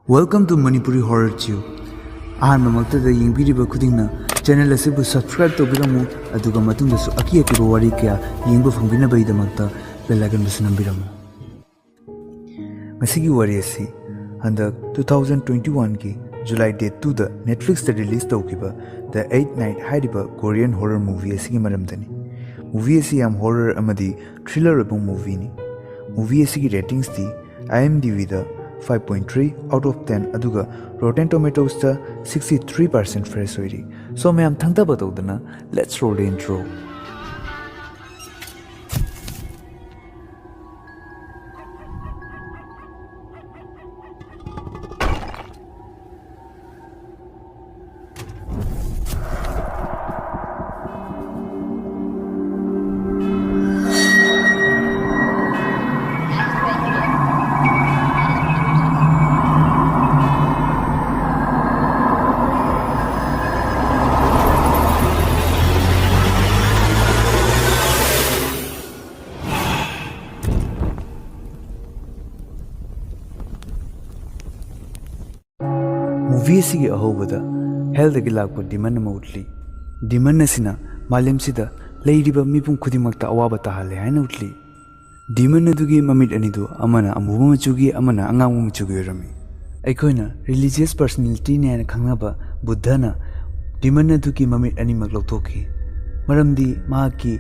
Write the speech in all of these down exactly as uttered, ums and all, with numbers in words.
Welcome to Manipuri Horror Tube. ꯑꯍꯥꯟꯕꯃꯛꯇꯗ ꯌꯦꯡꯕꯤꯔꯤꯕ ꯈꯨꯗꯤꯡꯅ ꯆꯦꯅꯦꯜ ꯑꯁꯤꯕꯨ ꯁꯕꯁꯀ꯭ꯔꯥꯏꯕ ꯇꯧꯕꯤꯔꯝꯃꯨ, ꯑꯗꯨꯒ ꯃꯇꯨꯡꯗꯁꯨ ꯑꯀꯤ ꯑꯀꯤꯕ ꯋꯥꯔꯤ ꯀꯌꯥ ꯌꯦꯡꯕ ꯐꯪꯕꯤꯅꯕꯒꯤꯗꯃꯛꯇ ꯕꯦꯜ ꯑꯥꯏꯀꯟꯕꯨꯁꯨ ꯅꯝꯕꯤꯔꯝꯃꯨ꯫ ꯉꯁꯤꯒꯤ ꯋꯥꯔꯤ ꯑꯁꯤ ꯍꯟꯗꯛ two thousand twenty-one ꯒꯤ July date two ꯗ Netflix ꯇ ꯔꯤꯂꯤꯖ ꯇꯧꯈꯤꯕ The Eighth Night ꯍꯥꯏꯔꯤꯕ ꯀꯣꯔꯤꯌꯟ ꯍꯣꯔꯔ ꯃꯨꯚꯤ ꯑꯁꯤꯒꯤ ꯃꯔꯝꯗꯅꯤ꯫ ꯃꯨꯚꯤ ꯑꯁꯤ ꯌꯥꯝ ꯍꯣꯔꯔ ꯑꯃꯗꯤ ꯊ꯭ꯔꯤꯂꯔ ꯑꯣꯏꯕ ꯃꯨꯚꯤꯅꯤ꯫ ꯃꯨꯚꯤ ꯑꯁꯤꯒꯤ ꯔꯦꯇꯤꯡꯁꯇꯤ IMDb the five point three out of ten, ꯑꯗꯨꯒ Rotten Tomatoes ꯇ sixty three percent ꯐ꯭ꯔꯦꯁ ꯑꯣꯏꯔꯤ꯫ So ꯃꯌꯥꯝ ꯊꯪꯊꯕ ꯇꯧꯗꯅ, let's roll the intro꯫ Movie ꯑꯁꯤꯒꯤ ꯑꯍꯧꯕꯗ ꯍꯦꯜꯗꯒꯤ ꯂꯥꯛꯄ ꯗꯤꯃꯟ ꯑꯃ ꯎꯠꯂꯤ꯫ ꯗꯤꯃꯟ ꯑꯁꯤꯅ ꯃꯥꯂꯦꯝꯁꯤꯗ ꯂꯩꯔꯤꯕ ꯃꯤꯄꯨꯝ ꯈꯨꯗꯤꯡꯃꯛꯇ ꯑꯋꯥꯕ ꯇꯥꯍꯜꯂꯦ ꯍꯥꯏꯅ ꯎꯠꯂꯤ꯫ ꯗꯤꯃꯟ ꯑꯗꯨꯒꯤ ꯃꯃꯤꯠ ꯑꯅꯤꯗꯨ ꯑꯃꯅ ꯑꯃꯨꯕ ꯃꯆꯨꯒꯤ, ꯑꯃꯅ ꯑꯉꯥꯡꯕ ꯃꯆꯨꯒꯤ ꯑꯣꯏꯔꯝꯃꯤ꯫ ꯑꯩꯈꯣꯏꯅ ꯔꯤꯂꯤꯖꯤꯌꯁ ꯄꯔꯁꯅꯦꯂꯤꯇꯤꯅꯤ ꯍꯥꯏꯅ ꯈꯪꯅꯕ ꯕꯨꯗꯙꯅ ꯗꯤꯃꯟ ꯑꯗꯨꯒꯤ ꯃꯃꯤꯠ ꯑꯅꯤꯃꯛ ꯂꯧꯊꯣꯛꯈꯤ, ꯃꯔꯝꯗꯤ ꯃꯍꯥꯛꯀꯤ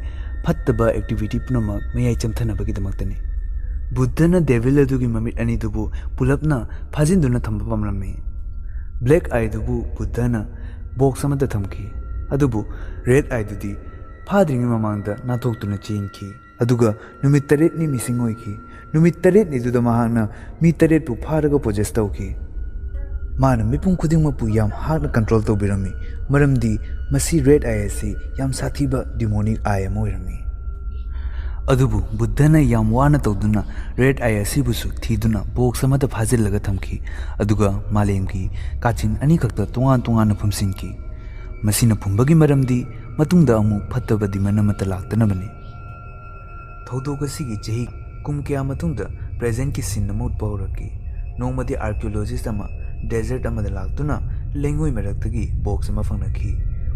ꯐꯠꯇꯕ ꯑꯦꯛꯇꯤꯚꯤꯇꯤ ꯄꯨꯝꯅꯃꯛ ꯃꯌꯥꯏ ꯆꯝꯊꯅꯕꯒꯤꯗꯃꯛꯇꯅꯤ꯫ ꯕꯨꯗꯙꯅ ꯗꯦꯚꯤꯜ ꯑꯗꯨꯒꯤ ꯃꯃꯤꯠ ꯑꯅꯤꯗꯨꯕꯨ ꯄꯨꯂꯞꯅ ꯐꯥꯖꯤꯟꯗꯨꯅ ꯊꯝꯕ ꯄꯥꯝꯂꯝꯃꯤ꯫ ꯕ꯭ꯂꯦꯛ ꯑꯥꯏꯗꯨꯕꯨ ꯕꯨꯗꯙꯅ ꯕꯣꯛꯁ ꯑꯃꯗ ꯊꯝꯈꯤ, ꯑꯗꯨꯕꯨ ꯔꯦꯗ ꯑꯥꯏꯗꯨꯗꯤ ꯐꯥꯗ꯭ꯔꯤꯉꯩ ꯃꯃꯥꯡꯗ ꯅꯥꯟꯊꯣꯛꯇꯨꯅ ꯆꯦꯟꯈꯤ꯫ ꯑꯗꯨꯒ ꯅꯨꯃꯤꯠ ꯇꯔꯦꯠꯅꯤ ꯃꯤꯁꯤꯡ ꯑꯣꯏꯈꯤ꯫ ꯅꯨꯃꯤꯠ ꯇꯔꯦꯠꯅꯤꯗꯨꯗ ꯃꯍꯥꯛꯅ ꯃꯤ ꯇꯔꯦꯠꯄꯨ ꯐꯥꯔꯒ ꯄꯣꯖꯦꯁ ꯇꯧꯈꯤ꯫ ꯃꯥꯅ ꯃꯤꯄꯨꯝ ꯈꯨꯗꯤꯡꯃꯛꯄꯨ ꯌꯥꯝ ꯍꯥꯛꯅ ꯀꯟꯇ꯭ꯔꯣꯜ ꯇꯧꯕꯤꯔꯝꯃꯤ, ꯃꯔꯝꯗꯤ ꯃꯁꯤ ꯔꯦꯗ ꯑꯥꯏ ꯑꯁꯤ ꯌꯥꯝ ꯁꯥꯊꯤꯕ ꯗꯤꯃꯣꯅꯤꯛ ꯑꯥꯏ ꯑꯃ ꯑꯣꯏꯔꯝꯃꯤ꯫ ꯑꯗꯨꯕꯨ ꯕꯨꯗꯙꯅ ꯌꯥꯝ ꯋꯥꯅ ꯇꯧꯗꯨꯅ ꯔꯦꯗ ꯑꯥꯏ ꯑꯁꯤꯕꯨꯁꯨ ꯊꯤꯗꯨꯅ ꯕꯣꯛꯁ ꯑꯃꯗ ꯐꯥꯖꯤꯜꯂꯒ ꯊꯝꯈꯤ, ꯑꯗꯨꯒ ꯃꯥꯂꯦꯝꯒꯤ ꯀꯥꯆꯤꯟ ꯑꯅꯤꯈꯛꯇ ꯇꯣꯉꯥꯟ ꯇꯣꯉꯥꯟꯅ ꯐꯨꯝꯁꯤꯟꯈꯤ꯫ ꯃꯁꯤꯅ ꯐꯨꯝꯕꯒꯤ ꯃꯔꯝꯗꯤ ꯃꯇꯨꯡꯗ ꯑꯃꯨꯛ ꯐꯠꯇꯕ ꯗꯤꯃꯟ ꯑꯃꯠꯇ ꯂꯥꯛꯇꯅꯕꯅꯤ꯫ ꯊꯧꯗꯣꯛ ꯑꯁꯤꯒꯤ ꯆꯍꯤ ꯀꯨꯝ ꯀꯌꯥ ꯃꯇꯨꯡꯗ ꯄ꯭ꯔꯦꯖꯦꯟꯠꯀꯤ ꯁꯤꯟ ꯑꯃ ꯎꯠꯄ ꯍꯧꯔꯛꯈꯤ꯫ ꯅꯣꯡꯃꯗꯤ archaeologist ꯑꯃ desert ꯑꯃꯗ ꯂꯥꯛꯇꯨꯅ ꯂꯩꯉꯣꯏ ꯃꯔꯛꯇꯒꯤ box ꯑꯃ ꯐꯪꯂꯛꯈꯤ꯫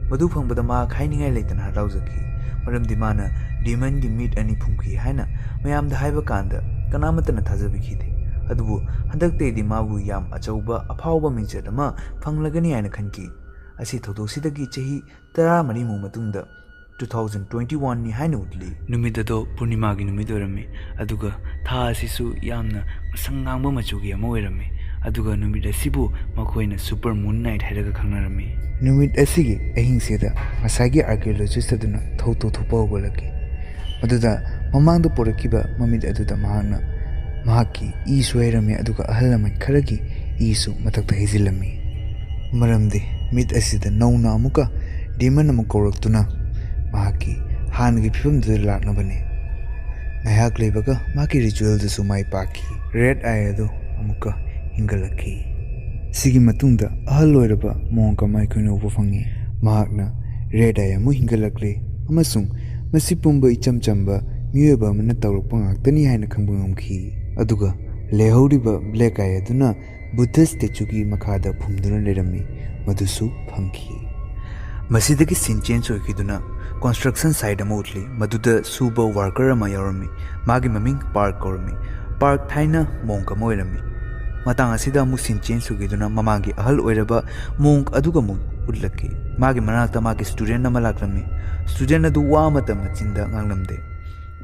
ꯃꯗꯨ ꯐꯪꯕꯗ ꯃꯍꯥꯛ ꯍꯥꯏꯅꯤꯡꯉꯥꯏ ꯂꯩꯇꯅ ꯍꯔꯥꯎꯖꯈꯤ, ꯃꯔꯝꯗꯤ ꯃꯥꯅ demon ꯒꯤ ꯃꯤꯠ ꯑꯅꯤ ꯐꯨꯝꯈꯤ ꯍꯥꯏꯅ ꯃꯌꯥꯝꯗ ꯍꯥꯏꯕ ꯀꯥꯟꯗ ꯀꯅꯥꯃꯠꯇꯅ ꯊꯥꯖꯕꯤꯈꯤꯗꯦ꯫ ꯑꯗꯨꯕꯨ ꯍꯟꯗꯛꯇꯩꯗꯤ ꯃꯥꯕꯨ ꯌꯥꯝ ꯑꯆꯧꯕ ꯑꯐꯥꯎꯕ ꯃꯤꯡꯆꯠ ꯑꯃ ꯐꯪꯂꯒꯅꯤ ꯍꯥꯏꯅ ꯈꯟꯈꯤ꯫ ꯑꯁꯤ ꯊꯧꯗꯣꯛꯁꯤꯗꯒꯤ ꯆꯍꯤ ꯇꯔꯥꯃꯔꯤꯃꯨꯛ ꯃꯇꯨꯡꯗ two thousand twenty one ꯅꯤ ꯍꯥꯏꯅ ꯎꯠꯂꯤ꯫ ꯅꯨꯃꯤꯠ ꯑꯗꯣ ꯄꯨꯔꯅꯤꯃꯥꯒꯤ ꯅꯨꯃꯤꯠ ꯑꯣꯏꯔꯝꯃꯤ, ꯑꯗꯨꯒ ꯊꯥ ꯑꯁꯤꯁꯨ ꯌꯥꯝꯅ ꯃꯁꯪ ꯉꯥꯡꯕ ꯃꯆꯨꯒꯤ ꯑꯃ ꯑꯣꯏꯔꯝꯃꯤ, ꯑꯗꯨꯒ ꯅꯨꯃꯤꯠ ꯑꯁꯤꯕꯨ ꯃꯈꯣꯏꯅ super moon night ꯍꯥꯏꯔꯒ ꯈꯪꯅꯔꯝꯃꯤ꯫ ꯅꯨꯃꯤꯠ ꯑꯁꯤꯒꯤ ꯑꯍꯤꯡꯁꯤꯗ ꯉꯁꯥꯏꯒꯤ archaeologist ꯑꯗꯨꯅ ꯊꯧ ꯊꯧ ꯊꯣꯛꯄ ꯍꯧꯒꯠꯂꯛꯈꯤ꯫ ꯃꯗꯨꯗ ꯃꯃꯥꯡꯗ ꯄꯨꯔꯛꯈꯤꯕ ꯃꯃꯤꯠ ꯑꯗꯨꯗ ꯃꯍꯥꯛꯅ ꯃꯍꯥꯛꯀꯤ ꯏꯁꯨ ꯍꯩꯔꯝꯃꯤ, ꯑꯗꯨꯒ ꯑꯍꯜ ꯂꯃꯟ ꯈꯔꯒꯤ ꯏꯁꯨ ꯃꯊꯛꯇ ꯍꯩꯖꯤꯜꯂꯝꯃꯤ꯫ ꯃꯔꯝꯗꯤ ꯃꯤꯠ ꯑꯁꯤꯗ ꯅꯧꯅ ꯑꯃꯨꯛꯀ demon ꯑꯃ ꯀꯧꯔꯛꯇꯨꯅ ꯃꯍꯥꯛꯀꯤ ꯍꯥꯟꯅꯒꯤ ꯐꯤꯕꯝꯗꯨꯗ ꯂꯥꯛꯅꯕꯅꯤ꯫ ꯉꯥꯏꯍꯥꯛ ꯂꯩꯕꯒ ꯃꯍꯥꯛꯀꯤ ritual ꯗꯨꯁꯨ ꯃꯥꯏ ꯄꯥꯛꯈꯤ꯫ Red Eye ꯑꯗꯨ ꯑꯃꯨꯛꯀ ꯍꯤꯡꯒꯠꯂꯛꯈꯤ꯫ ꯁꯤꯒꯤ ꯃꯇꯨꯡꯗ ꯑꯍꯜ ꯑꯣꯏꯔꯕ monk ꯑꯃ ꯑꯩꯈꯣꯏꯅ ꯎꯕ ꯐꯪꯉꯤ꯫ ꯃꯍꯥꯛꯅ Red Eye ꯑꯃꯨꯛ ꯍꯤꯡꯒꯠꯂꯛꯂꯦ ꯑꯃꯁꯨꯡ ꯃꯁꯤ ꯄꯨꯝꯕ ꯏꯆꯝ ꯆꯝꯕ ꯃꯤꯑꯣꯏꯕ ꯑꯃꯅ ꯇꯧꯔꯛꯄ ꯉꯥꯛꯇꯅꯤ ꯍꯥꯏꯅ ꯈꯪꯕ ꯉꯝꯈꯤ꯫ ꯑꯗꯨꯒ ꯂꯩꯍꯧꯔꯤꯕ Black Eye ꯑꯗꯨꯅ Buddha statue ꯒꯤ ꯃꯈꯥꯗ ꯐꯨꯝꯗꯨꯅ ꯂꯩꯔꯝꯃꯤ, ꯃꯗꯨꯁꯨ ꯐꯪꯈꯤ꯫ ꯃꯁꯤꯗꯒꯤ scene change ꯑꯣꯏꯈꯤꯗꯨꯅ construction site ꯑꯃ ꯎꯠꯂꯤ, ꯃꯗꯨꯗ ꯁꯨꯕ worker ꯑꯃ ꯌꯥꯎꯔꯝꯃꯤ꯫ ꯃꯥꯒꯤ ꯃꯃꯤꯡ Park ꯀꯧꯔꯝꯃꯤ꯫ Park ꯊꯥꯏꯅ monk ꯑꯃ ꯑꯣꯏꯔꯝꯃꯤ꯫ ꯃꯇꯥꯡ ꯑꯁꯤꯗ ꯑꯃꯨꯛ scene change ꯑꯣꯏꯈꯤꯗꯨꯅ ꯃꯃꯥꯡꯒꯤ ꯑꯍꯜ ꯑꯣꯏꯔꯕ monk ꯑꯗꯨꯒ ꯑꯃꯨꯛ ꯎꯠꯂꯛꯈꯤ꯫ ꯃꯥꯒꯤ ꯃꯅꯥꯛꯇ ꯃꯥꯒꯤ student ꯑꯃ ꯂꯥꯛꯂꯝꯃꯤ꯫ Student ꯑꯗꯨ ꯋꯥ ꯑꯃꯠꯇ ꯃꯆꯤꯟꯗ ꯉꯥꯡꯂꯝꯗꯦ꯫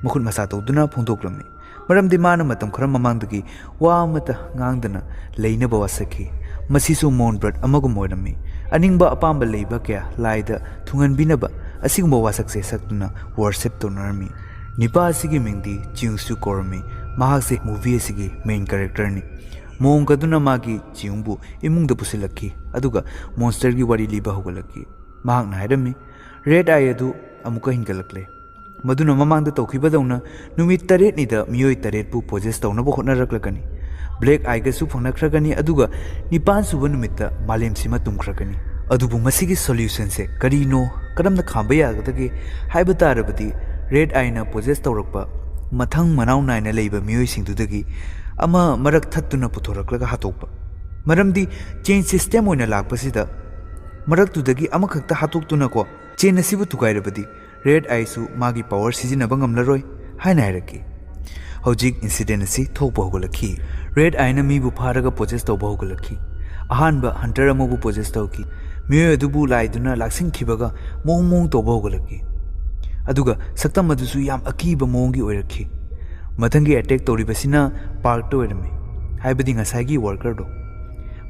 ꯃꯈꯨꯠ ꯃꯁꯥ ꯇꯧꯗꯨꯅ ꯐꯣꯡꯗꯣꯛꯂꯝꯃꯤ, ꯃꯔꯝꯗꯤ ꯃꯥꯅ ꯃꯇꯝ ꯈꯔ ꯃꯃꯥꯡꯗꯒꯤ ꯋꯥ ꯑꯃꯠꯇ ꯉꯥꯡꯗꯅ ꯂꯩꯅꯕ ꯋꯥꯁꯛꯈꯤ꯫ ꯃꯁꯤꯁꯨ monk brother ꯑꯃꯒꯨꯝ ꯑꯣꯏꯔꯝꯃꯤ꯫ ꯑꯅꯤꯡꯕ ꯑꯄꯥꯝꯕ ꯂꯩꯕ ꯀꯌꯥ ꯂꯥꯏꯗ ꯊꯨꯡꯍꯟꯕꯤꯅꯕ ꯑꯁꯤꯒꯨꯝꯕ ꯋꯥꯁꯛꯁꯦ ꯁꯛꯇꯨꯅ worship ꯇꯧꯅꯔꯝꯃꯤ꯫ ꯅꯤꯄꯥ ꯑꯁꯤꯒꯤ ꯃꯤꯡꯗꯤ ꯆꯤꯌꯨꯡꯁꯨ ꯀꯧꯔꯝꯃꯤ꯫ ꯃꯍꯥꯛꯁꯦ movie ꯑꯁꯤꯒꯤ main character ꯅꯤ꯫ Monk ꯑꯗꯨꯅ ꯃꯥꯒꯤ ꯆꯤꯌꯨꯡꯕꯨ ꯏꯃꯨꯡꯗ ꯄꯨꯁꯤꯜꯂꯛꯈꯤ, ꯑꯗꯨꯒ monster ꯒꯤ ꯋꯥꯔꯤ ꯂꯤꯕ ꯍꯧꯒꯠꯂꯛꯈꯤ꯫ ꯃꯍꯥꯛꯅ ꯍꯥꯏꯔꯝꯃꯤ, Red Eye ꯑꯗꯨ ꯑꯃꯨꯛꯀ ꯍꯤꯡꯒꯠꯂꯛꯂꯦ꯫ ꯃꯗꯨꯅ ꯃꯃꯥꯡꯗ ꯇꯧꯈꯤꯕꯗꯧꯅ ꯅꯨꯃꯤꯠ ꯇꯔꯦꯠꯅꯤꯗ ꯃꯤꯑꯣꯏ ꯇꯔꯦꯠꯄꯨ possess ꯇꯧꯅꯕ ꯍꯣꯠꯅꯔꯛꯂꯒꯅꯤ꯫ Black Eye ꯒꯁꯨ ꯐꯪꯂꯛꯈ꯭ꯔꯒꯅꯤ, ꯑꯗꯨꯒ ꯅꯤꯄꯥꯟ ꯁꯨꯕ ꯅꯨꯃꯤꯠꯇ ꯃꯥꯂꯦꯝꯁꯤꯃ ꯇꯨꯝꯈ꯭ꯔꯒꯅꯤ꯫ ꯑꯗꯨꯕꯨ ꯃꯁꯤꯒꯤ solution ꯁꯦ ꯀꯔꯤꯅꯣ, ꯀꯔꯝꯅ ꯈꯥꯝꯕ ꯌꯥꯒꯗꯒꯦ ꯍꯥꯏꯕ ꯇꯥꯔꯕꯗꯤ, Red Eye ꯅ possess ꯇꯧꯔꯛꯄ ꯃꯊꯪ ꯃꯅꯥꯎ ꯅꯥꯏꯅ ꯂꯩꯕ ꯃꯤꯑꯣꯏꯁꯤꯡꯗꯨꯗꯒꯤ ꯑꯃ ꯃꯔꯛ ꯊꯠꯇꯨꯅ ꯄꯨꯊꯣꯔꯛꯂꯒ ꯍꯥꯠꯇꯣꯛꯄ꯫ ꯃꯔꯝꯗꯤ ꯆꯦꯟ ꯁꯤꯁꯇꯦꯝ ꯑꯣꯏꯅ ꯂꯥꯛꯄꯁꯤꯗ ꯃꯔꯛꯇꯨꯗꯒꯤ ꯑꯃꯈꯛꯇ ꯍꯥꯠꯇꯣꯛꯇꯨꯅꯀꯣ, ꯆꯦꯟ ꯑꯁꯤꯕꯨ ꯊꯨꯒꯥꯏꯔꯕꯗꯤ ꯔꯦꯗ ꯑꯥꯏꯁꯨ ꯃꯥꯒꯤ ꯄꯋꯔ ꯁꯤꯖꯤꯟꯅꯕ ꯉꯝꯂꯔꯣꯏ ꯍꯥꯏꯅ ꯍꯥꯏꯔꯛꯈꯤ꯫ ꯍꯧꯖꯤꯛ ꯏꯟꯁꯤꯗꯦꯟ ꯑꯁꯤ ꯊꯣꯛꯄ ꯍꯧꯒꯠꯂꯛꯈꯤ꯫ ꯔꯦꯗ ꯑꯥꯏꯅ ꯃꯤꯕꯨ ꯐꯥꯔꯒ ꯄꯣꯖꯦꯁ ꯇꯧꯕ ꯍꯧꯒꯠꯂꯛꯈꯤ꯫ ꯑꯍꯥꯟꯕ ꯍꯟꯇꯔ ꯑꯃꯕꯨ ꯄꯣꯖꯦꯁ ꯇꯧꯈꯤ꯫ ꯃꯤꯑꯣꯏ ꯑꯗꯨꯕꯨ ꯂꯥꯏꯗꯨꯅ ꯂꯥꯛꯁꯤꯟꯈꯤꯕꯒ ꯃꯑꯣꯡ ꯃꯑꯣꯡ ꯇꯧꯕ ꯍꯧꯒꯠꯂꯛꯈꯤ꯫ ꯑꯗꯨꯒ ꯁꯛꯇꯝ ꯑꯗꯨꯁꯨ ꯌꯥꯝ ꯑꯀꯤꯕ ꯃꯑꯣꯡꯒꯤ ꯑꯣꯏꯔꯛꯈꯤ꯫ ꯃꯊꯪꯒꯤ ꯑꯦꯇꯦꯛ ꯇꯧꯔꯤꯕꯁꯤꯅ ꯄꯥꯔꯛꯇ ꯑꯣꯏꯔꯝꯃꯤ, ꯍꯥꯏꯕꯗꯤ ꯉꯁꯥꯏꯒꯤ ꯋꯥꯔꯀꯔꯗꯣ꯫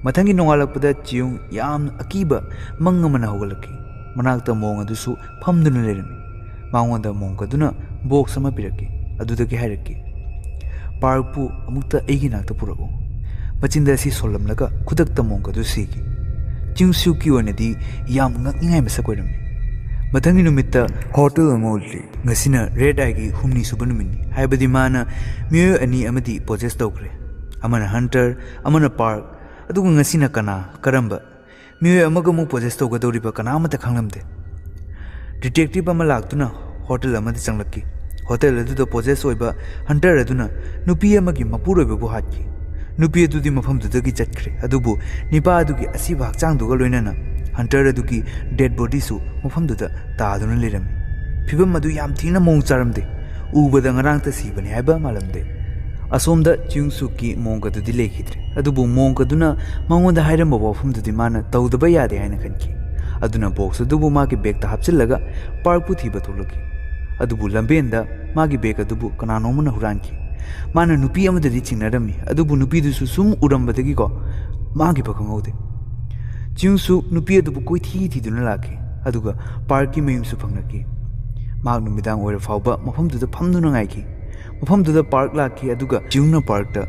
ꯃꯊꯪꯒꯤ ꯅꯣꯡꯉꯥꯜꯂꯛꯄꯗ ꯆꯤꯌꯨꯡ ꯌꯥꯝꯅ ꯑꯀꯤꯕ ꯃꯪ ꯑꯃꯅ ꯍꯧꯒꯠꯂꯛꯈꯤ꯫ ꯃꯅꯥꯛꯇ ꯃꯣꯡ ꯑꯗꯨꯁꯨ ꯐꯝꯗꯨꯅ ꯂꯩꯔꯝꯃꯤ꯫ ꯃꯉꯣꯟꯗ ꯃꯣꯡ ꯑꯗꯨꯅ ꯕꯣꯛꯁ ꯑꯃ ꯄꯤꯔꯛꯈꯤ꯫ ꯑꯗꯨꯗꯒꯤ ꯍꯥꯏꯔꯛꯈꯤ, "ꯄꯥꯔꯛꯄꯨ ꯑꯃꯨꯛꯇ ꯑꯩꯒꯤ ꯅꯥꯛꯇ ꯄꯨꯔꯛꯎ꯫" ꯃꯆꯤꯟꯗ ꯑꯁꯤ ꯁꯣꯜꯂꯝꯂꯒ ꯈꯨꯗꯛꯇ ꯃꯣꯡ ꯑꯗꯨ ꯁꯤꯈꯤ꯫ ꯆꯤꯌꯨꯡ ꯁꯨꯛꯀꯤ ꯑꯣꯏꯅꯗꯤ ꯌꯥꯝ ꯉꯛꯅꯤꯡꯉꯥꯏ ꯃꯁꯛ ꯑꯣꯏꯔꯝꯃꯤ꯫ ꯃꯊꯪꯒꯤ ꯅꯨꯃꯤꯠꯇ ꯍꯣꯇꯦꯜ ꯑꯃ ꯎꯠꯂꯤ꯫ ꯉꯁꯤꯅ ꯔꯦꯗ ꯑꯥꯏꯒꯤ ꯍꯨꯝꯅꯤ ꯁꯨꯕ ꯅꯨꯃꯤꯠꯅꯤ, ꯍꯥꯏꯕꯗꯤ ꯃꯥꯅ ꯃꯤꯑꯣꯏ ꯑꯅꯤ ꯑꯃꯗꯤ ꯄꯣꯖꯦꯁ ꯇꯧꯈ꯭ꯔꯦ꯫ ꯑꯃꯅ ꯍꯟꯇꯔ, ꯑꯃꯅ ꯄꯥꯔꯛ, ꯑꯗꯨꯒ ꯉꯁꯤꯅ ꯀꯅꯥ, ꯀꯔꯝꯕ? ꯃꯤꯑꯣꯏ ꯑꯃꯒ ꯑꯃꯨꯛ ꯄꯣꯖꯦꯁ ꯇꯧꯒꯗꯧꯔꯤꯕ ꯀꯅꯥ ꯑꯃꯠꯇ ꯈꯪꯂꯝꯗꯦ꯫ ꯗꯤꯇꯦꯛꯇꯤꯚ ꯑꯃ ꯂꯥꯛꯇꯨꯅ ꯍꯣꯇꯦꯜ ꯑꯃꯗ ꯆꯪꯂꯛꯈꯤ꯫ ꯍꯣꯇꯦꯜ ꯑꯗꯨꯗ ꯄꯣꯖꯦꯁ ꯑꯣꯏꯕ ꯍꯟꯇꯔ ꯑꯗꯨꯅ ꯅꯨꯄꯤ ꯑꯃꯒꯤ ꯃꯄꯨꯔꯣꯏꯕꯕꯨ ꯍꯥꯠꯈꯤ꯫ ꯅꯨꯄꯤ ꯑꯗꯨꯗꯤ ꯃꯐꯝꯗꯨꯗꯒꯤ ꯆꯠꯈ꯭ꯔꯦ, ꯑꯗꯨꯕꯨ ꯅꯤꯄꯥ ꯑꯗꯨꯒꯤ ꯑꯁꯤꯕ ꯍꯛꯆꯥꯡꯗꯨꯒ ꯂꯣꯏꯅꯅ ꯍꯟꯇꯔ ꯑꯗꯨꯒꯤ ꯗꯦꯗ ꯕꯣꯗꯤꯁꯨ ꯃꯐꯝꯗꯨꯗ ꯇꯥꯗꯨꯅ ꯂꯩꯔꯝꯃꯤ꯫ ꯐꯤꯕꯝ ꯑꯗꯨ ꯌꯥꯝ ꯊꯤꯅ ꯃꯑꯣꯡ ꯆꯥꯔꯝꯗꯦ꯫ ꯎꯕꯗ ꯉꯔꯥꯡꯇ ꯁꯤꯕꯅꯤ ꯍꯥꯏꯕ ꯃꯥꯜꯂꯝꯗꯦ꯫ ꯑꯁꯣꯝꯗ ꯆꯤꯌꯨꯡ ꯁꯨꯛꯀꯤ ꯃꯣꯡ ꯑꯗꯨꯗꯤ ꯂꯩꯈꯤꯗ꯭ꯔꯦ, ꯑꯗꯨꯕꯨ ꯃꯣꯡ ꯑꯗꯨꯅ ꯃꯉꯣꯟꯗ ꯍꯥꯏꯔꯝꯕ ꯋꯥꯐꯝꯗꯨꯗꯤ ꯃꯥꯅ ꯇꯧꯗꯕ ꯌꯥꯗꯦ ꯍꯥꯏꯅ ꯈꯟꯈꯤ꯫ ꯑꯗꯨꯅ ꯕꯣꯛꯁ ꯑꯗꯨꯕꯨ ꯃꯥꯒꯤ ꯕꯦꯒꯇ ꯍꯥꯞꯆꯤꯜꯂꯒ ꯄꯥꯔꯛꯄꯨ ꯊꯤꯕ ꯊꯣꯛꯂꯛꯈꯤ꯫ ꯑꯗꯨꯕꯨ ꯂꯝꯕꯦꯟꯗ ꯃꯥꯒꯤ ꯕꯦꯒ ꯑꯗꯨꯕꯨ ꯀꯅꯥꯅꯣꯝꯅ ꯍꯨꯔꯥꯟꯈꯤ꯫ ꯃꯥꯅ ꯅꯨꯄꯤ ꯑꯃꯗꯗꯤ ꯆꯤꯡꯅꯔꯝꯃꯤ, ꯑꯗꯨꯕꯨ ꯅꯨꯄꯤꯗꯨꯁꯨ ꯁꯨꯝ ꯎꯔꯝꯕꯗꯒꯤꯀꯣ ꯃꯥꯒꯤꯕ ꯈꯪꯍꯧꯗꯦ꯫ ꯆꯤꯌꯨꯡ ꯁꯨꯛ ꯅꯨꯄꯤ ꯑꯗꯨꯕꯨ ꯀꯣꯏꯊꯤ ꯊꯤꯗꯨꯅ ꯂꯥꯛꯈꯤ, ꯑꯗꯨꯒ ꯄꯥꯔꯛꯀꯤ ꯃꯌꯨꯝꯁꯨ ꯐꯪꯂꯛꯈꯤ꯫ ꯃꯍꯥꯛ ꯅꯨꯃꯤꯗꯥꯡ ꯑꯣꯏꯔ ꯐꯥꯎꯕ ꯃꯐꯝꯗꯨꯗ ꯐꯝꯗꯨꯅ ꯉꯥꯏꯈꯤ꯫ ꯃꯐꯝꯗꯨꯗ ꯄꯥꯔꯛ ꯂꯥꯛꯈꯤ, ꯑꯗꯨꯒ ꯆꯤꯌꯨꯡꯅ ꯄꯥꯔꯛꯇ,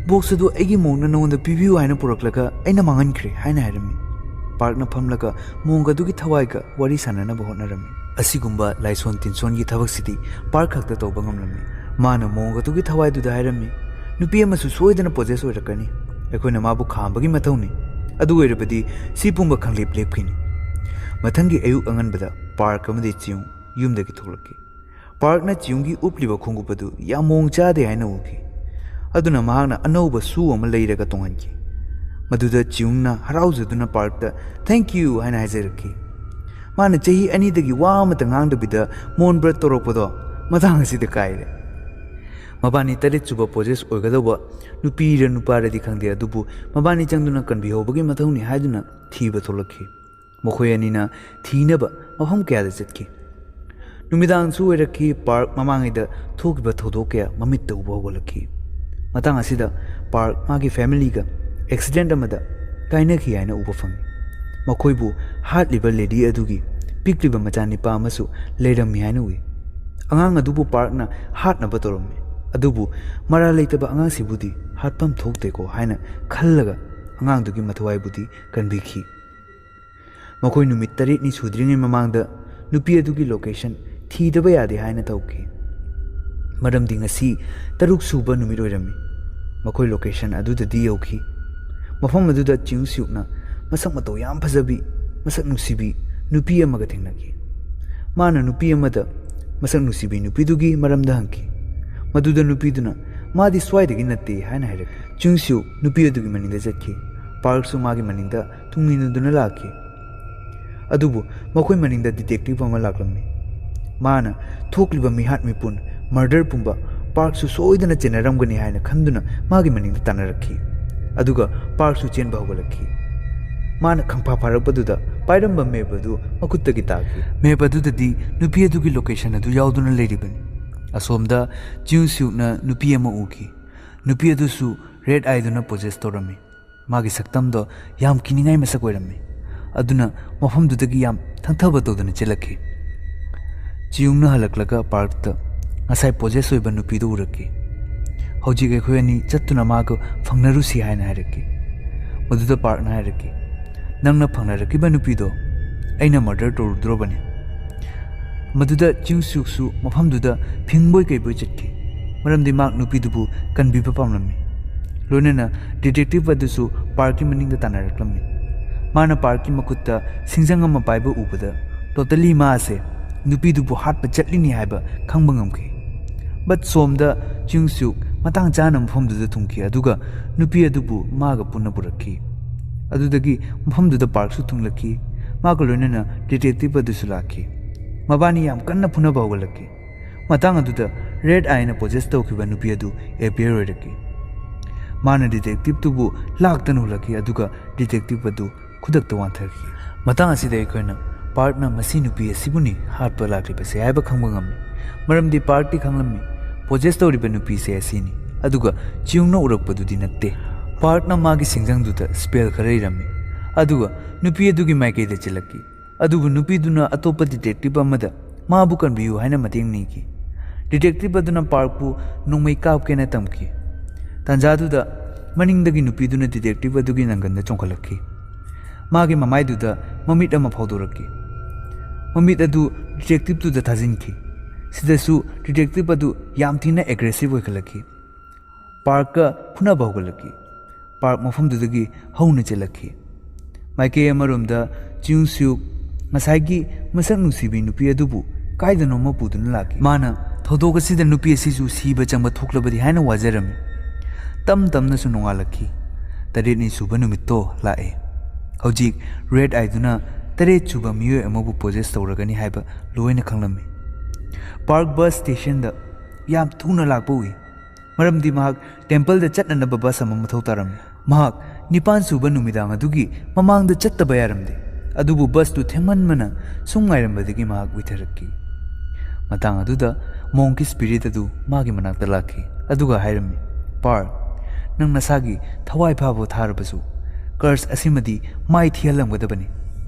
"ꯕꯣꯛꯁ ꯑꯗꯨ ꯑꯩꯒꯤ ꯃꯣꯡꯅ ꯅꯉꯣꯟꯗ ꯄꯤꯕꯤꯌꯨ ꯍꯥꯏꯅ ꯄꯨꯔꯛꯂꯒ ꯑꯩꯅ ꯃꯥꯡꯍꯟꯈ꯭ꯔꯦ" ꯍꯥꯏꯅ ꯍꯥꯏꯔꯝꯃꯤ꯫ ꯄꯥꯔꯛꯅ ꯐꯝꯂꯒ ꯃꯣꯡ ꯑꯗꯨꯒꯤ ꯊꯋꯥꯏꯒ ꯋꯥꯔꯤ ꯁꯥꯟꯅꯅꯕ ꯍꯣꯠꯅꯔꯝꯃꯤ꯫ ꯑꯁꯤꯒꯨꯝꯕ ꯂꯥꯏꯁꯣꯟ ꯇꯤꯟꯁꯣꯟꯒꯤ ꯊꯕꯛꯁꯤꯗꯤ ꯄꯥꯔꯛ ꯈꯛꯇ ꯇꯧꯕ ꯉꯝꯂꯝꯃꯤ꯫ ꯃꯥꯅ ꯃꯣꯡ ꯑꯗꯨꯒꯤ ꯊꯋꯥꯏꯗꯨꯗ ꯍꯥꯏꯔꯝꯃꯤ, "ꯅꯨꯄꯤ ꯑꯃꯁꯨ ꯁꯣꯏꯗꯅ ꯄꯣꯖꯦꯁ ꯑꯣꯏꯔꯛꯀꯅꯤ꯫ ꯑꯩꯈꯣꯏꯅ ꯃꯥꯕꯨ ꯈꯥꯝꯕꯒꯤ ꯃꯊꯧꯅꯤ꯫ ꯑꯗꯨ ꯑꯣꯏꯔꯕꯗꯤ ꯁꯤ ꯄꯨꯝꯕ ꯈꯪꯂꯦꯞ ꯂꯦꯞꯈꯤꯅꯤ꯫" ꯃꯊꯪꯒꯤ ꯑꯌꯨꯛ ꯑꯉꯟꯕꯗ ꯄꯥꯔꯛ ꯑꯃꯗꯤ ꯆꯤꯌꯨꯡ ꯌꯨꯝꯗꯒꯤ ꯊꯣꯛꯂꯛꯈꯤ꯫ ꯄꯥꯔꯛꯅ ꯆꯤꯌꯨꯡꯒꯤ ꯎꯞꯂꯤꯕ ꯈꯣꯡꯎꯞ ꯑꯗꯨ ꯌꯥꯝ ꯃꯑꯣꯡ ꯆꯥꯗꯦ ꯍꯥꯏꯅ ꯎꯈꯤ꯫ ꯑꯗꯨꯅ ꯃꯍꯥꯛꯅ ꯑꯅꯧꯕ ꯁꯨ ꯑꯃ ꯂꯩꯔꯒ ꯇꯣꯡꯍꯟꯈꯤ꯫ ꯃꯗꯨꯗ ꯆꯤꯌꯨꯡꯅ ꯍꯔꯥꯎꯖꯗꯨꯅ ꯄꯥꯔꯛꯇ "Thank you" ꯍꯥꯏꯅ ꯍꯥꯏꯖꯔꯛꯈꯤ꯫ ꯃꯥꯅ ꯆꯍꯤ ꯑꯅꯤꯗꯒꯤ ꯋꯥ ꯑꯃꯠꯇ ꯉꯥꯡꯗꯕꯤꯗ ꯃꯣꯟ ꯕ꯭ꯔꯠ ꯇꯧꯔꯛꯄꯗꯣ ꯃꯇꯥꯡ ꯑꯁꯤꯗ ꯀꯥꯏꯔꯦ꯫ ꯃꯕꯥꯅꯤ ꯇꯔꯦꯠ ꯁꯨꯕ ꯄꯣꯖꯦꯁ ꯑꯣꯏꯒꯗꯧꯕ ꯅꯨꯄꯤꯔ ꯅꯨꯄꯥꯔꯗꯤ ꯈꯪꯗꯦ, ꯑꯗꯨꯕꯨ ꯃꯕꯥꯅꯤ ꯆꯪꯗꯨꯅ ꯀꯟꯕꯤꯍꯧꯕꯒꯤ ꯃꯊꯧꯅꯤ ꯍꯥꯏꯗꯨꯅ ꯊꯤꯕ ꯊꯣꯛꯂꯛꯈꯤ꯫ ꯃꯈꯣꯏ ꯑꯅꯤꯅ ꯊꯤꯅꯕ ꯃꯐꯝ ꯀꯌꯥꯗ ꯆꯠꯈꯤ꯫ ꯅꯨꯃꯤꯗꯥꯡꯁꯨ ꯑꯣꯏꯔꯛꯈꯤ, ꯄꯥꯔꯛ ꯃꯃꯥꯡꯉꯩꯗ ꯊꯣꯛꯈꯤꯕ ꯊꯧꯗꯣꯛ ꯀꯌꯥ ꯃꯃꯤꯠꯇ ꯎꯕ ꯍꯧꯒꯠꯂꯛꯈꯤ꯫ ꯃꯇꯥꯡ ꯑꯁꯤꯗ ꯄꯥꯔꯛ ꯃꯥꯒꯤ ꯐꯦꯃꯤꯂꯤꯒ ꯑꯦꯛꯁꯤꯗꯦꯟꯠ ꯑꯃꯗ ꯀꯥꯏꯅꯈꯤ ꯍꯥꯏꯅ ꯎꯕ ꯐꯪꯉꯤ꯫ ꯃꯈꯣꯏꯕꯨ ꯍꯥꯠꯂꯤꯕ ꯂꯦꯗꯤ ꯑꯗꯨꯒꯤ ꯄꯤꯛꯂꯤꯕ ꯃꯆꯥꯅꯤꯄꯥ ꯑꯃꯁꯨ ꯂꯩꯔꯝꯃꯤ ꯍꯥꯏꯅ ꯎꯏ꯫ ꯑꯉꯥꯡ ꯑꯗꯨꯕꯨ ꯄꯥꯔꯛꯅ ꯍꯥꯠꯅꯕ ꯇꯧꯔꯝꯃꯤ, ꯑꯗꯨꯕꯨ ꯃꯔꯥꯜ ꯂꯩꯇꯕ ꯑꯉꯥꯡꯁꯤꯕꯨꯗꯤ ꯍꯥꯠꯐꯝ ꯊꯣꯛꯇꯦꯀꯣ ꯍꯥꯏꯅ ꯈꯜꯂꯒ ꯑꯉꯥꯡꯗꯨꯒꯤ ꯃꯊꯋꯥꯏꯕꯨꯗꯤ ꯀꯟꯕꯤꯈꯤ꯫ ꯃꯈꯣꯏ ꯅꯨꯃꯤꯠ ꯇꯔꯦꯠꯅꯤ ꯁꯨꯗ꯭ꯔꯤꯉꯩ ꯃꯃꯥꯡꯗ ꯅꯨꯄꯤ ꯑꯗꯨꯒꯤ ꯂꯣꯀꯦꯁꯟ ꯊꯤꯗꯕ ꯌꯥꯗꯦ ꯍꯥꯏꯅ ꯇꯧꯈꯤ, ꯃꯔꯝꯗꯤ ꯉꯁꯤ ꯇꯔꯨꯛ ꯁꯨꯕ ꯅꯨꯃꯤꯠ ꯑꯣꯏꯔꯝꯃꯤ꯫ ꯃꯈꯣꯏ ꯂꯣꯀꯦꯁꯟ ꯑꯗꯨꯗꯗꯤ ꯌꯧꯈꯤ꯫ ꯃꯐꯝ ꯑꯗꯨꯗ ꯆꯤꯡ ꯁꯤꯌꯨꯛꯅ ꯃꯁꯛ ꯃꯇꯧ ꯌꯥꯝ ꯐꯖꯕꯤ, ꯃꯁꯛ ꯅꯨꯡꯁꯤꯕꯤ ꯅꯨꯄꯤ ꯑꯃꯒ ꯊꯦꯡꯅꯈꯤ꯫ ꯃꯥꯅ ꯅꯨꯄꯤ ꯑꯃꯗ ꯃꯁꯛ ꯅꯨꯡꯁꯤꯕꯤ ꯅꯨꯄꯤꯗꯨꯒꯤ ꯃꯔꯝꯗ ꯍꯪꯈꯤ꯫ ꯃꯗꯨꯗ ꯅꯨꯄꯤꯗꯨꯅ "ꯃꯥꯗꯤ ꯁ꯭ꯋꯥꯏꯗꯒꯤ ꯅꯠꯇꯦ" ꯍꯥꯏꯅ ꯍꯥꯏꯔꯛꯈꯤ꯫ ꯆꯤꯡ ꯁꯤꯌꯨꯛ ꯅꯨꯄꯤ ꯑꯗꯨꯒꯤ ꯃꯅꯤꯡꯗ ꯆꯠꯈꯤ꯫ ꯄꯥꯔꯛꯁꯨ ꯃꯥꯒꯤ ꯃꯅꯤꯡꯗ ꯇꯨꯡ ꯏꯟꯗꯨꯅ ꯂꯥꯛꯈꯤ꯫ ꯑꯗꯨꯕꯨ ꯃꯈꯣꯏ ꯃꯅꯤꯡꯗ ꯗꯤꯇꯦꯛꯇꯤꯚ ꯑꯃ ꯂꯥꯛꯂꯝꯃꯤ꯫ ꯃꯥꯅ ꯊꯣꯛꯂꯤꯕ ꯃꯤꯍꯥꯠ ꯃꯤꯄꯨꯟ, ꯃꯔꯗꯔ ꯄꯨꯝꯕ ꯄꯥꯔꯛꯁꯨ ꯁꯣꯏꯗꯅ ꯆꯦꯟꯅꯔꯝꯒꯅꯤ ꯍꯥꯏꯅ ꯈꯟꯗꯨꯅ ꯃꯥꯒꯤ ꯃꯅꯤꯡꯗ ꯇꯥꯟꯅꯔꯛꯈꯤ꯫ ꯑꯗꯨꯒ ꯄꯥꯔꯛꯁꯨ ꯆꯦꯟꯕ ꯍꯧꯒꯠꯂꯛꯈꯤ꯫ ꯃꯥꯅ ꯈꯪꯐꯥ ꯐꯥꯔꯛꯄꯗꯨꯗ ꯄꯥꯏꯔꯝꯕ ꯃꯦꯞ ꯑꯗꯨ ꯃꯈꯨꯠꯇꯒꯤ ꯇꯥꯈꯤ꯫ ꯃꯦꯞ ꯑꯗꯨꯗꯗꯤ ꯅꯨꯄꯤ ꯑꯗꯨꯒꯤ ꯂꯣꯀꯦꯁꯟ ꯑꯗꯨ ꯌꯥꯎꯗꯨꯅ ꯂꯩꯔꯤꯕꯅꯤ꯫ ꯑꯁꯣꯝꯗ ꯆꯤꯎ ꯁꯤꯎꯛꯅ ꯅꯨꯄꯤ ꯑꯃ ꯎꯈꯤ꯫ ꯅꯨꯄꯤ ꯑꯗꯨꯁꯨ ꯔꯦꯗ ꯑꯥꯏꯗꯨꯅ ꯄꯣꯖꯦꯁ ꯇꯧꯔꯝꯃꯤ꯫ ꯃꯥꯒꯤ ꯁꯛꯇꯝꯗꯣ ꯌꯥꯝ ꯀꯤꯅꯤꯡꯉꯥꯏ ꯃꯁꯛ ꯑꯣꯏꯔꯝꯃꯤ꯫ ꯑꯗꯨꯅ ꯃꯐꯝꯗꯨꯗꯒꯤ ꯌꯥꯝ ꯊꯪꯊꯕ ꯇꯧꯗꯨꯅ ꯆꯦꯜꯂꯛꯈꯤ꯫ ꯆꯤꯌꯨꯡꯅ ꯍꯜꯂꯛꯂꯒ ꯄꯥꯔꯛꯇ ꯉꯁꯥꯏ ꯄꯣꯖꯦꯁ ꯑꯣꯏꯕ ꯅꯨꯄꯤꯗꯨ ꯎꯔꯛꯈꯤ꯫ "ꯍꯧꯖꯤꯛ ꯑꯩꯈꯣꯏ ꯑꯅꯤ ꯆꯠꯇꯨꯅ ꯃꯥꯒ ꯐꯪꯅꯔꯨꯁꯤ" ꯍꯥꯏꯅ ꯍꯥꯏꯔꯛꯈꯤ꯫ ꯃꯗꯨꯗ ꯄꯥꯔꯛꯅ ꯍꯥꯏꯔꯛꯈꯤ, "ꯅꯪꯅ ꯐꯪꯅꯔꯛꯈꯤꯕ ꯅꯨꯄꯤꯗꯣ ꯑꯩꯅ ꯃꯔꯗꯔ ꯇꯧꯔꯨꯗ꯭ꯔꯣꯕꯅꯤ"꯫ ꯃꯗꯨꯗ ꯆꯤꯡ ꯁꯤꯌꯨꯛꯁꯨ ꯃꯐꯝꯗꯨꯗ ꯐꯤꯡꯕꯣꯏ ꯀꯩꯕꯣꯏ ꯆꯠꯈꯤ, ꯃꯔꯝꯗꯤ ꯃꯍꯥꯛ ꯅꯨꯄꯤꯗꯨꯕꯨ ꯀꯟꯕꯤꯕ ꯄꯥꯝꯂꯝꯃꯤ꯫ ꯂꯣꯏꯅꯅ ꯗꯤꯇꯦꯛꯇꯤꯚ ꯑꯗꯨꯁꯨ ꯄꯥꯔꯛꯀꯤ ꯃꯅꯤꯡꯗ ꯇꯥꯟꯅꯔꯛꯂꯝꯃꯤ꯫ ꯃꯥꯅ ꯄꯥꯔꯛꯀꯤ ꯃꯈꯨꯠꯇ ꯁꯤꯡꯖꯪ ꯑꯃ ꯄꯥꯏꯕ ꯎꯕꯗ ꯇꯣꯇꯂꯤ ꯃꯥꯁꯦ ꯅꯨꯄꯤꯗꯨꯕꯨ ꯍꯥꯠꯄ ꯆꯠꯂꯤꯅꯤ ꯍꯥꯏꯕ ꯈꯪꯕ ꯉꯝꯈꯤ꯫ ꯕꯠ ꯁꯣꯝꯗ ꯆꯤꯡ ꯁꯤꯌꯨꯛ ꯃꯇꯥꯡ ꯆꯥꯅ ꯃꯐꯝꯗꯨꯗ ꯊꯨꯡꯈꯤ, ꯑꯗꯨꯒ ꯅꯨꯄꯤ ꯑꯗꯨꯕꯨ ꯃꯥꯒ ꯄꯨꯟꯅ ꯄꯨꯔꯛꯈꯤ꯫ ꯑꯗꯨꯗꯒꯤ ꯃꯐꯝꯗꯨꯗ ꯄꯥꯔꯛꯁꯨ ꯊꯨꯡꯂꯛꯈꯤ꯫ ꯃꯥꯒ ꯂꯣꯏꯅꯅ ꯗꯤꯇꯦꯛꯇꯤꯚ ꯑꯗꯨꯁꯨ ꯂꯥꯛꯈꯤ꯫ ꯃꯕꯥꯅꯤ ꯌꯥꯝ ꯀꯟꯅ ꯐꯨꯅꯕ ꯍꯧꯒꯠꯂꯛꯈꯤ꯫ ꯃꯇꯥꯡ ꯑꯗꯨꯗ ꯔꯦꯗ ꯑꯥꯏꯅ ꯄꯣꯖꯦꯁ ꯇꯧꯈꯤꯕ ꯅꯨꯄꯤ ꯑꯗꯨ ꯑꯦꯄꯤꯌꯔ ꯑꯣꯏꯔꯛꯈꯤ꯫ ꯃꯥꯅ ꯗꯤꯇꯦꯛꯇꯤꯚꯇꯨꯕꯨ ꯂꯥꯛꯇꯅ ꯍꯨꯜꯂꯛꯈꯤ, ꯑꯗꯨꯒ ꯗꯤꯇꯦꯛꯇꯤꯚ ꯑꯗꯨ ꯈꯨꯗꯛꯇ ꯋꯥꯟꯊꯈꯤ꯫ ꯃꯇꯥꯡ ꯑꯁꯤꯗ ꯑꯩꯈꯣꯏꯅ ꯄꯥꯔꯛꯅ ꯃꯁꯤ ꯅꯨꯄꯤ ꯑꯁꯤꯕꯨꯅꯤ ꯍꯥꯠꯄ ꯂꯥꯛꯂꯤꯕꯁꯦ ꯍꯥꯏꯕ ꯈꯪꯕ ꯉꯝꯃꯤ, ꯃꯔꯝꯗꯤ ꯄꯥꯔꯛꯇꯤ ꯈꯪꯂꯝꯃꯤ ꯄꯣꯖꯦꯁ ꯇꯧꯔꯤꯕ ꯅꯨꯄꯤꯁꯦ ꯑꯁꯤꯅꯤ, ꯑꯗꯨꯒ ꯆꯤꯌꯨꯡꯅ ꯎꯔꯛꯄꯗꯨꯗꯤ ꯅꯠꯇꯦ꯫ ꯄꯥꯔꯛꯅ ꯃꯥꯒꯤ ꯁꯤꯡꯖꯪꯗꯨꯗ ꯁ꯭ꯄꯦꯜ ꯈꯔ ꯏꯔꯝꯃꯤ, ꯑꯗꯨꯒ ꯅꯨꯄꯤ ꯑꯗꯨꯒꯤ ꯃꯥꯏꯀꯩꯗ ꯆꯦꯜꯂꯛꯈꯤ꯫ ꯑꯗꯨꯕꯨ ꯅꯨꯄꯤꯗꯨꯅ ꯑꯇꯣꯞꯄ ꯗꯤꯇꯦꯛꯇꯤꯚ ꯑꯃꯗ ꯃꯥꯕꯨ ꯀꯟꯕꯤꯌꯨ ꯍꯥꯏꯅ ꯃꯇꯦꯡ ꯅꯤꯈꯤ꯫ ꯗꯤꯇꯦꯛꯇꯤꯚ ꯑꯗꯨꯅ ꯄꯥꯔꯛꯄꯨ ꯅꯣꯡꯃꯩ ꯀꯥꯞꯀꯦꯅ ꯇꯝꯈꯤ꯫ ꯇꯥꯟꯖꯥꯗꯨꯗ ꯃꯅꯤꯡꯗꯒꯤ ꯅꯨꯄꯤꯗꯨꯅ ꯗꯤꯇꯦꯛꯇꯤꯚ ꯑꯗꯨꯒꯤ ꯅꯪꯒꯟꯗ ꯆꯣꯡꯈꯠꯂꯛꯈꯤ꯫ ꯃꯥꯒꯤ ꯃꯃꯥꯏꯗꯨꯗ ꯃꯃꯤꯠ ꯑꯃ ꯐꯥꯎꯗꯣꯔꯛꯈꯤ꯫ ꯃꯃꯤꯠ ꯑꯗꯨ ꯗꯤꯇꯦꯛꯇꯤꯚꯇꯨꯗ ꯊꯥꯖꯤꯟꯈꯤ꯫ ꯁꯤꯗꯁꯨ ꯗꯤꯇꯦꯛꯇꯤꯚ ꯑꯗꯨ ꯌꯥꯝ ꯊꯤꯅ ꯑꯦꯒ꯭ꯔꯦꯁꯤꯚ ꯑꯣꯏꯈꯠꯂꯛꯈꯤ꯫ ꯄꯥꯔꯛꯀ ꯐꯨꯅꯕ ꯍꯧꯒꯠꯂꯛꯈꯤ꯫ ꯄꯥꯔꯛ ꯃꯐꯝꯗꯨꯗꯒꯤ ꯍꯧꯅ ꯆꯦꯜꯂꯛꯈꯤ꯫ ꯃꯥꯏꯀꯩ ꯑꯃꯔꯣꯝꯗ ꯆꯤꯌꯨꯡ ꯁꯤꯌꯨꯛ ꯉꯁꯥꯏꯒꯤ ꯃꯁꯛ ꯅꯨꯡꯁꯤꯕꯤ ꯅꯨꯄꯤ ꯑꯗꯨꯕꯨ ꯀꯥꯏꯗꯅꯣꯃ ꯄꯨꯗꯨꯅ ꯂꯥꯛꯈꯤ꯫ ꯃꯥꯅ ꯊꯧꯗꯣꯛ ꯑꯁꯤꯗ ꯅꯨꯄꯤ ꯑꯁꯤꯁꯨ ꯁꯤꯕ ꯆꯪꯕ ꯊꯣꯛꯂꯕꯗꯤ ꯍꯥꯏꯅ ꯋꯥꯖꯔꯝꯃꯤ꯫ ꯇꯝ ꯇꯝꯅꯁꯨ ꯅꯣꯡꯉꯥꯜꯂꯛꯈꯤ꯫ ꯇꯔꯦꯠꯅꯤ ꯁꯨꯕ ꯅꯨꯃꯤꯠꯇꯣ ꯂꯥꯛꯑꯦ꯫ ꯍꯧꯖꯤꯛ ꯔꯦꯗ ꯑꯥꯏꯗꯨꯅ ꯇꯔꯦꯠ ꯁꯨꯕ ꯃꯤꯑꯣꯏ ꯑꯃꯕꯨ ꯄꯣꯖꯦꯁ ꯇꯧꯔꯒꯅꯤ ꯍꯥꯏꯕ ꯂꯣꯏꯅ ꯈꯪꯂꯝꯃꯤ꯫ ꯄꯥꯔꯛ ꯕꯁ ꯁ꯭ꯇꯦꯁꯟꯗ ꯌꯥꯝ ꯊꯨꯅ ꯂꯥꯛꯄ ꯎꯏ, ꯃꯔꯝꯗꯤ ꯃꯍꯥꯛ ꯇꯦꯝꯄꯜꯗ ꯆꯠꯅꯅꯕ ꯕꯁ ꯑꯃ ꯃꯊꯧ ꯇꯥꯔꯝꯃꯤ꯫ ꯃꯍꯥꯛ ꯅꯤꯄꯥꯟ ꯁꯨꯕ ꯅꯨꯃꯤꯗꯥꯡ ꯑꯗꯨꯒꯤ ꯃꯃꯥꯡꯗ ꯆꯠꯇꯕ ꯌꯥꯔꯝꯗꯦ, ꯑꯗꯨꯕꯨ ꯕꯁꯇꯨ ꯊꯦꯡꯃꯟꯕꯅ ꯁꯨꯝ ꯉꯥꯏꯔꯝꯕꯗꯒꯤ ꯃꯍꯥꯛ ꯎꯏꯊꯔꯛꯈꯤ꯫ ꯃꯇꯥꯡ ꯑꯗꯨꯗ ꯃꯣꯡꯀꯤ ꯁ꯭ꯄꯤꯔꯤꯠ ꯑꯗꯨ ꯃꯥꯒꯤ ꯃꯅꯥꯛꯇ ꯂꯥꯛꯈꯤ, ꯑꯗꯨꯒ ꯍꯥꯏꯔꯝꯃꯤ, "ꯄꯥꯔꯛ, ꯅꯪ ꯅꯁꯥꯒꯤ ꯊꯋꯥꯏ ꯐꯥꯕ ꯊꯥꯔꯕꯁꯨ, ꯀꯔꯁ ꯑꯁꯤꯃꯗꯤ ꯃꯥꯏ ꯊꯤꯍꯜꯂꯝꯒꯗꯕꯅꯤ꯫